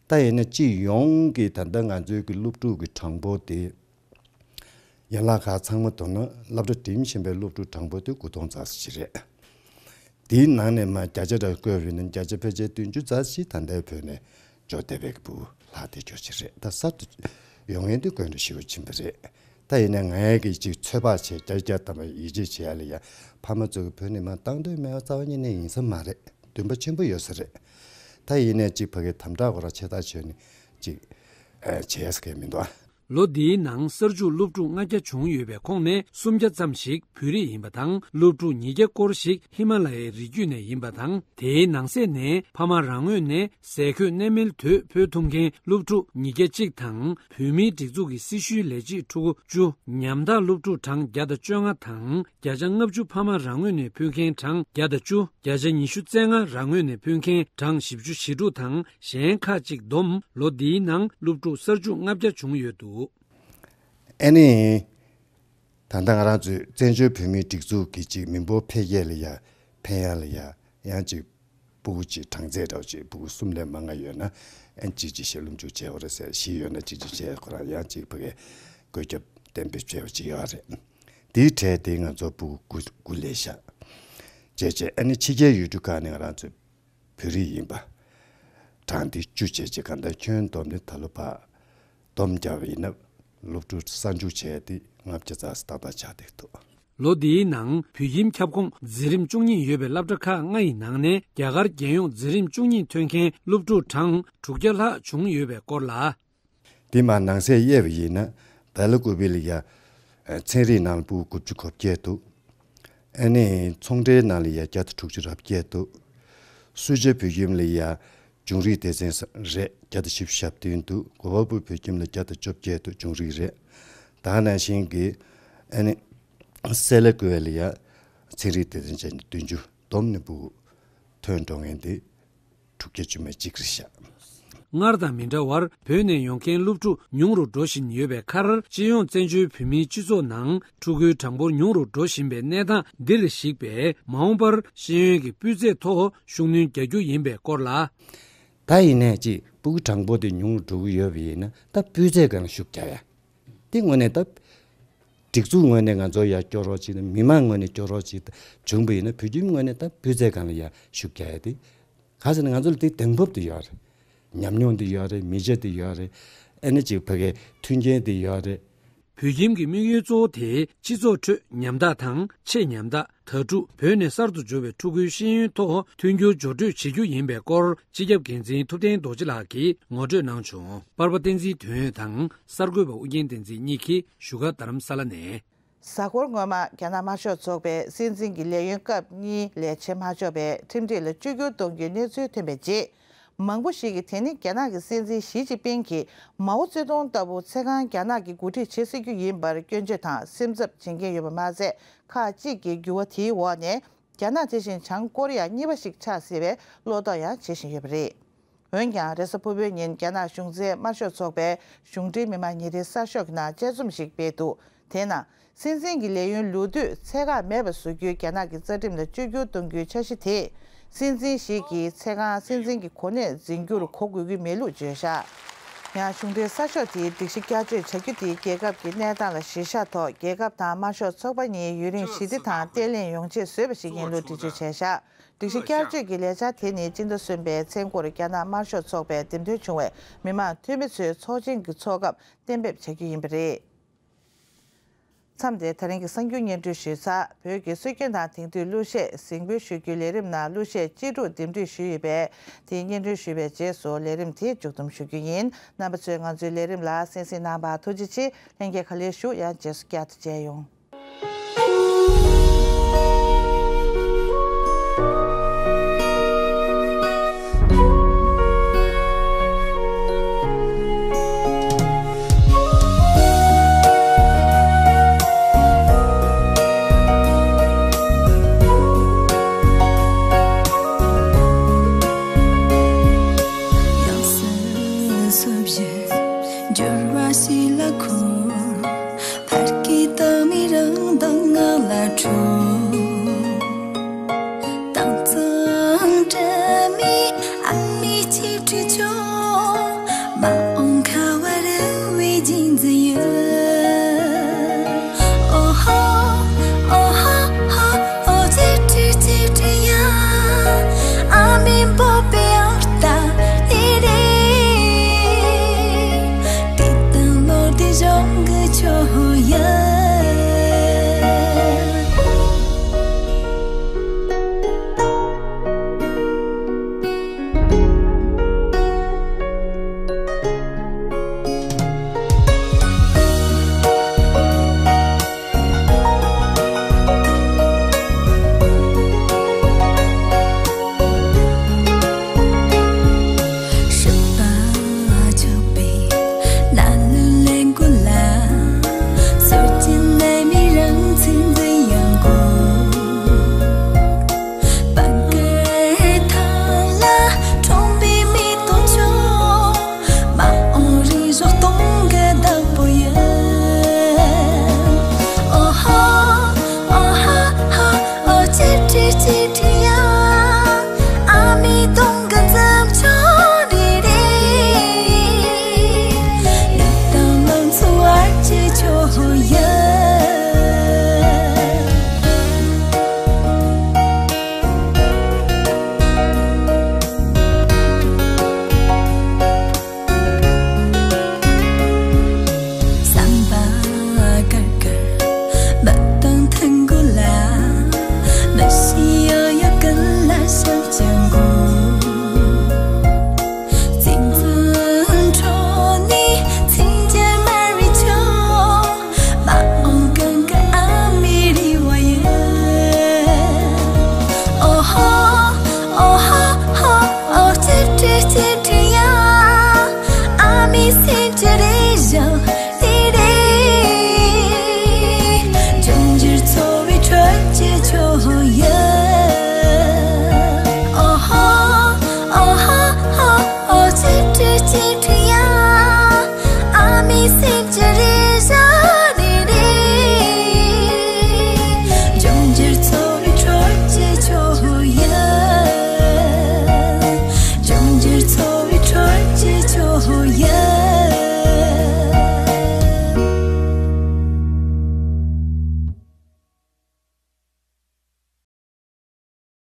ད་ཡིན་ན་སྤྱི་ཡོངས་ཀྱི་ད་ལྟ་ང་ཚོའི་གི་སློབ་ཕྲུག་གི་གྲངས་འབོར་དེ། ཡན་ལག་ཁག་ཚང་མ་བསྡོམས་ན་སློབ་གྲྭ་འགྲིམ་བཞིན་པའི་སློབ་ཕྲུག་གྲངས་འབོར་དེ་དགུ་སྟོང་ཙམ་ཞིག་རེད། དེའི་ནང་ནས་མར་བརྒྱ་ཆ་ར་བཀོད་པ་ཡིན་ན་བརྒྱ་ཆ་ཕལ་ཆེར་བདུན་ཅུ་ཙམ་ཞིག་ད་ལྟའི་བོད་ནས་འབྱོར་བསྡད་པའི་ཕྲུ་གུ་ལྷག་བསྡད་ཡོད་ཀྱི་རེད། ད་གསར་དུ་ཡོང་མཁན་དེ་དགོས་འདྲ་ཞེ་པོ་ཕྱིན་པ་རེད། ད་ཡིན་ནའི་ངས་ཀྱི་ཅིག་ཚོད་དཔག་བྱས། བརྒྱ་ཆ་བརྒྱ་ཐམ་པ་ཡིད་ཆེས་བྱེད་ཡ་ལ་ཡ་ཕ་མ་ཚོ་གིས་བོད་ནས་མར་བཏང་འདོད་མེད་པ་རྩ་བ་ཉིད་ནས་ཡིན་ས་མ་རེད། འདུན་པ་ཆེན་པོ་ཡོད་ས་རེད། ད་ཡིན་ནའི་ཅིག་ཕ་གིའི་དམ་དྲག་ཁོ་རང་ཆེ་ཐག་ཆོད་ནས་ཅིག་ཨ་བྱས་ས་གས་མི་འདུག་ཨ། ལོ་འདིའི་ནང་གསར་འཇུག་སློབ་ཕྲུག་ལྔ་བརྒྱ་བྱུང་ཡོད་པའི་ཁོངས་ནས་སུམ་བརྒྱ་ཙམ་ཞིག་བོད་རིགས་ཡིན་པ་དང་། སློབ་ཕྲུག་ཉིས་བརྒྱ་སྐོར་ཞིག་ཧི་མ་ལ་ཡའི་རི་རྒྱུད་ནས་ཡིན་པ་དང་། དེའི་ནང་གསེས་ནས་ཕ་མ་རང་ངོས་ནས་ཟས་གོས་གནས་མལ་དུ་ཕུལ་ཐུབ་མཁན་སློབ་ཕྲུག་ཉིས་བརྒྱ་གཅིག་དང་། བོད་མིའི་སྒྲིག་འཛུགས་ཀྱི་སྲི་ཞུའི་ལས་བྱེད་ཕྲུ་གུ་བཅུ། ཉམ་ཐག་སློབ་ཕྲུག་གྲངས་བརྒྱ་དང་བཅོ་ལྔ་དང་། བརྒྱ་ཆ་ལྔ་བཅུ་ཕ་མ་རང་ངོས་ནས་ཕུལ་མཁན་གྲངས་བརྒྱ་དང་བཅུ། བརྒྱ་ཆ་ཉི་ཤུ་རྩ་ལྔ་རང་ངོས་ནས་ཕུལ་མཁན་གྲངས་བཞི་བཅུ་ཞེ་དྲུག་དང་། གཞན་ཁག་ཅིག་བསྡོམས་ལོ་འདིའི་ནང་སློབ་ཕྲུག་གསར་འཇུག་ལྔ་བརྒྱ་བྱུང་ཡོད་འདུག་ཨ་ནི། ད་ལྟ་ང་རང་ཚོའི་བཙན་བྱོལ་བོད་མིའི་སྒྲིག་འཛུགས་ཀྱི་ཅིག་མི་འབོར་འཕེལ་རྒྱས་ལ་ཡ་ཕན་ཡ་ལ་ཡ་ཡང་ཅིག་ཕྲུ་གུ་ཅིག་གྲངས་ཚད་འདྲ་བོ་ཅིག་ཕྲུ་གུ་གསུམ་ལས་མང་ང་ཡོད་ན་ཨ་ཅིག་ཅིག་ཞིག་སློབ་འཇུག་བྱས་པ་རེད་ཟེར། བཞི་ཡོད་ན་ཅིག་ཅིག་བྱས། ཁོ་རང་ཡང་ཅིག་ཕ་གིའི་བཀོད་ཁྱབ་གཏན་འབེབས་བྱས་པ་ཅིག་ཡོད་རེད། དེའི་གྲས་དེ་ང་ཚོ་ཕྲུ་གུ་དགུ་དགུ་ལས་བཞག་བྱས་བྱས། ཨ་ནི་ཕྱི་རྒྱལ་ཡུལ་གྲུ་ཁག་ནས་ང་རང་ཚོའི་བོད་རིགས་ཡིན་པ་གྲངས་དེ་བཅུ་བྱས་བྱས། གང་ལྟར་ཁྱོན་བསྡོམས་ནས་ད་ལོ་བར་བསྡོམས་བརྒྱབ་པ་ཡིན་ན་སློབ་ཕྲུག་གསར་འཇུག་བྱས་ཏེ་ལྔ་བརྒྱ་ཙམ་ཏག་ཏག་ཆགས་བསྡད་འདུག་ལོ་འདིའི་ནང་བོད་ཁྱིམ་ཁྱབ་ཁོངས་འཛིན་རིམ་བཅུ་གཉིས་ཡོད་པའི་སློབ་གྲྭ་ཁག་ལྔ་ཡི་ནང་ནས་རྒྱ་གར་རྒྱལ་ཡོངས་འཛིན་རིམ་བཅུ་གཉིས་ཐོན་མཁན་སློབ་ཕྲུག་གྲངས་དྲུག་བརྒྱ་ལྷག་བྱུང་ཡོད་པའི་སྐོར་ལ། དེ་མར་ནང་གསེས་དབྱེ་བ་ཡིན་ན། བེ་ལ་ཀུ་པི་ལ་ཡ་ཚན་རིག་ནང་ལ་ཕྲུ་གུ་དགུ་བཅུ་གོ་བརྒྱད་འདུག་ཨ་ནི་ཚོང་འབྲེལ་ནང་ལ་ཡ་བརྒྱ་དང་དྲུག་ཅུ་རེ་བརྒྱད་འདུག་སུ་ཇཱ་བོད་ཁྱིམ་ལ་ཡ་འབྱུང་རིག་སྡེ་ཚན་རེད། བརྒྱ་དང་བཞི་བཅུ་ཞེ་བདུན་འདུག་གོ་བ་པུར་བོད་ཁྱིམ་ལ་བརྒྱ་དང་བཅོ་བརྒྱད་འདུག་འབྱུང་རིག་རེད། ད་ནང་བཞིན་གྱི་ཨ་ནི་སེ་ལ་ཀུ་ཝེ་ལ་ཡ་ཚན་རིག་སྡེ་ཚན་བྱས་ནས་བདུན་ཅུ། བསྡོམས་ནས་ཕྲུ་གུ་ཐོན་འགྲོ་མཁན་དེ་དྲུག་བརྒྱ་བཅུ་མེད་གཅིག་རེད་ཤག་སྔར་དང་མི་འདྲ་བར་བོད་ནས་ཡོང་མཁན་སློབ་ཕྲུག་ཉུང་རུ་འགྲོ་བཞིན་ཡོད་པའི་ཁར། སྤྱི་ཡོངས་བཙན་བྱོལ་བོད་མིའི་སྤྱི་ཚོགས་ནང་ཕྲུ་གུའི་གྲངས་འབོར་ཉུང་རུ་འགྲོ་བཞིན་པའི་གནས་སྟངས་འདིར་གཞིགས་པས། མ་འོངས་པར་ཤེས་ཡོན་གྱི་སྤུས་ཚད་ཐོག་ཤུགས་སྣོན་རྒྱག་རྒྱུ་ཡིན་པའི་སྐོར་ལ། ད་ཡིན་ནའི་ཅིག་ཕྲུ་གུ་གྲངས་འབོར་དེ་ཉུང་རུ་འགྲོ་གི་ཡོད་པ་ཡིན་ན། ད་སྤུས་ཚད་སྒང་ལ་ཤུགས་རྒྱག་ཡ་དེ་དངོས་གནས་ད། སྒྲིག་འཛུགས་ངོས་ནས་ང་ཚོ་ཡར་སྐྱོར་རོགས་བྱེད་དང་། མི་མང་ངོས་ནས་སྐྱོར་རོགས་བྱེད་དང་བྱུང་པ་ཡིན་ན། བོད་ཁྱིམ་ངོས་ནས་ད་སྤུས་ཚད་སྒང་ལ་ཡར་ཤུགས་རྒྱག་ཡ་དེ། ག་ཟེར་ན་ང་ཚོ་ལ་དེ་གདེང་སྤོབས་དེ་ཡོད་རེད། ཉམས་མྱོང་དེ་ཡོད་རེད། མི་ཆ་དེ་ཡོད་རེད། ཨ་ནི་ཅིག་ཕ་གའི་མཐུན་རྐྱེན་དེ་ཡོད་རེད། བོད་ཁྱིམ་གྱི་དམིགས་ཡུལ་གཙོ་བོ་དེ་སྤྱི་ཚོགས་ཁྲོད་ཉམ་ཐག་དང་ཆེས་ཉམ་ཐག་དྭ་ཕྲུག་བོད་ནས་གསར་དུ་འབྱོར་བའི་ཕྲུ་གུའི་ཤེས་ཡོན་ཐོག་མཐུན་འགྱུར་སྦྱོར་སྤྲོད་བྱེད་རྒྱུ་ཡིན་པའི་སྐོར་སྤྱི་ཁྱབ་འགན་འཛིན་ཐུབ་བསྟན་རྡོ་རྗེ་ལགས་ཀྱིས་ངོ་སྤྲོད་གནང་བྱུང་། པར་པ་བསྟན་འཛིན་དོན་ཡོད་དང་གསར་འགོད་པ་ཨུ་རྒྱན་བསྟན་འཛིན་གཉིས་ཀྱིས་བཞུགས་སྒར་རྡ་རམ་ས་ལ་ནས། གཟའ་འཁོར་སྔོན་མ་རྒྱ་ནག་དམར་ཤོག་ཚོགས་པའི་སྲིད་འཛིན་གྱི་ལས་ཡུན་སྐབས་གཉིས་ལས་བྱེད་མ་ཆོག་པའི་ཁྲིམས་སྒྲིག་ལ་བཅོས་བསྒྱུར་གཏོང་རྒྱུའི་གནས་ཚུལ་ཐོན་པའི་རྗེས། མང་པོ་ཞིག་གིས་དེ་ནི་རྒྱ་ནག་གི་སྲིད་འཛིན་ཞི་ཅིན་ཕིང་གིས་མའོ་ཙེ་ཏུང་ལྟ་བུ་ཚེ་གང་རྒྱ་ནག་གི་འགོ་ཁྲིད་བྱེད་སྲིད་རྒྱུ་ཡིན་པར་སྐྱོན་བརྗོད་དང་སེམས་འཚབ་བྱེད་མཁན་ཡོད་པ་མ་ཟད། ཁག་ཅིག་གིས་འགྱུར་བ་དེའི་འོག་ནས་རྒྱ་ནག་དེ་བཞིན་བྱང་ཀོ་རི་ཡ་གཉིས་པ་ཞིག་ཆགས་སྲིད་པའི་བློ་དོགས་ཡང་བྱེད་བཞིན་ཡོད་པ་རེད། འོན་ཀྱང་། རེས་གཟའ་ཕུར་བུའི་ཉིན་རྒྱ་ནག་གཞུང་འཛིན་དམར་ཤོག་ཚོགས་པའི་གཞུང་འབྲེལ་མི་མང་ཉིན་རེའི་གསར་ཤོག་གི་ནང་དཔྱད་རྩོམ་ཞིག་སྤེལ་འདུག་དེའི་ནང་། སྲིད་འཛིན་གྱི་ལས་ཡུན་ལོ་དུས་ཚད་བཀག་མེད་པ་བཟོ་རྒྱུའི་རྒྱ་ནག་གི་རྩ་ཁྲིམས་ལ་བཅོས་བསྒྱུར་གཏོང་རྒྱུའི་འཆར་གཞི་དེས། སྲིད་འཛིན་ཞིག་གིས་ཚེ་གང་སྲིད་འཛིན་གྱི་གོ་གནས་འཛིན་རྒྱུར་གོ་དགོས་ཀྱི་མེད་ལུགས་བརྗོད་བཞག་ཡང་། གཞུང་འབྲེལ་གསར་ཤོག་དེས་སྒྲིག་གཞི་བསྐྱར་བཅོས་བྱ་རྒྱུ་དེ་རྒྱལ་ཁབ་ཀྱི་གནས་སྟངས་ལ་གཞིར་བཞག་ཐོག་རྒྱལ་ཁབ་དང་དམར་ཤོག་ཚོགས་པ་གཉིས་ཡུན་རིང་ཞི་བདེ་དང་བརྟན་ལྷིང་ཡོང་ཆེད་བཟོས་པ་ཞིག་ཡིན་ལུགས་འགྲེལ་བརྗོད་བྱས་བཞག་སྒྲིག་གཞི་བསྐྱར་བཅོས་ཀྱི་ལས་འཆར་དེ་ནི་སྤྱི་ཟླ་གསུམ་པའི་མཚན་འཁོར་རྒྱ་ནག་དམར་ཤོག་ཚོགས་པའི་འདེམས་ཐོན་བྱུང་བའི་མི་མང་འཐུས་མི་ཚོའི་ཚོགས་ཆེན་གྱི་ཚོགས་སྐབས་གཏན་འབེབས་བྱ་རྒྱུ་ཡིན་པ་རེད། མཚམས་འདིར་ད་རིང་གི་གསར་འགྱུར་སྙན་སྒྲོན་ཞུས་ཚར། བོད་ཀྱི་སྲོལ་རྒྱུན་དང་དེང་དུས་གླུ་གཞས་གཟིགས་འབུལ་ཞུ་རྒྱུའི་ལས་རིམ་ནང་གླུ་གཞས་གཅེས་ཕྲུག་འདེམས་སྒྲིག་ཞུས་ཡོད་པས། དེའི་སྙན་སྒྲོན་ཞུས་པའི་རྗེས་སུ་ལས་རིམ་དེ་མཇུག་བསྡོམས་ཞུ་རྒྱུ་ཡིན། རྣམ་པ་ཚོས་ང་ཚོའི་ལས་རིམ་ལ་གསན་གཟིགས་གནང་བར་ཐུགས་རྗེ་ཆེ། ལྷན་རྒྱས་ག་ལེར་བཞུགས། ཡང་རྗེས་སུ་བསྐྱར་དུ་མཇལ་ཡོང་།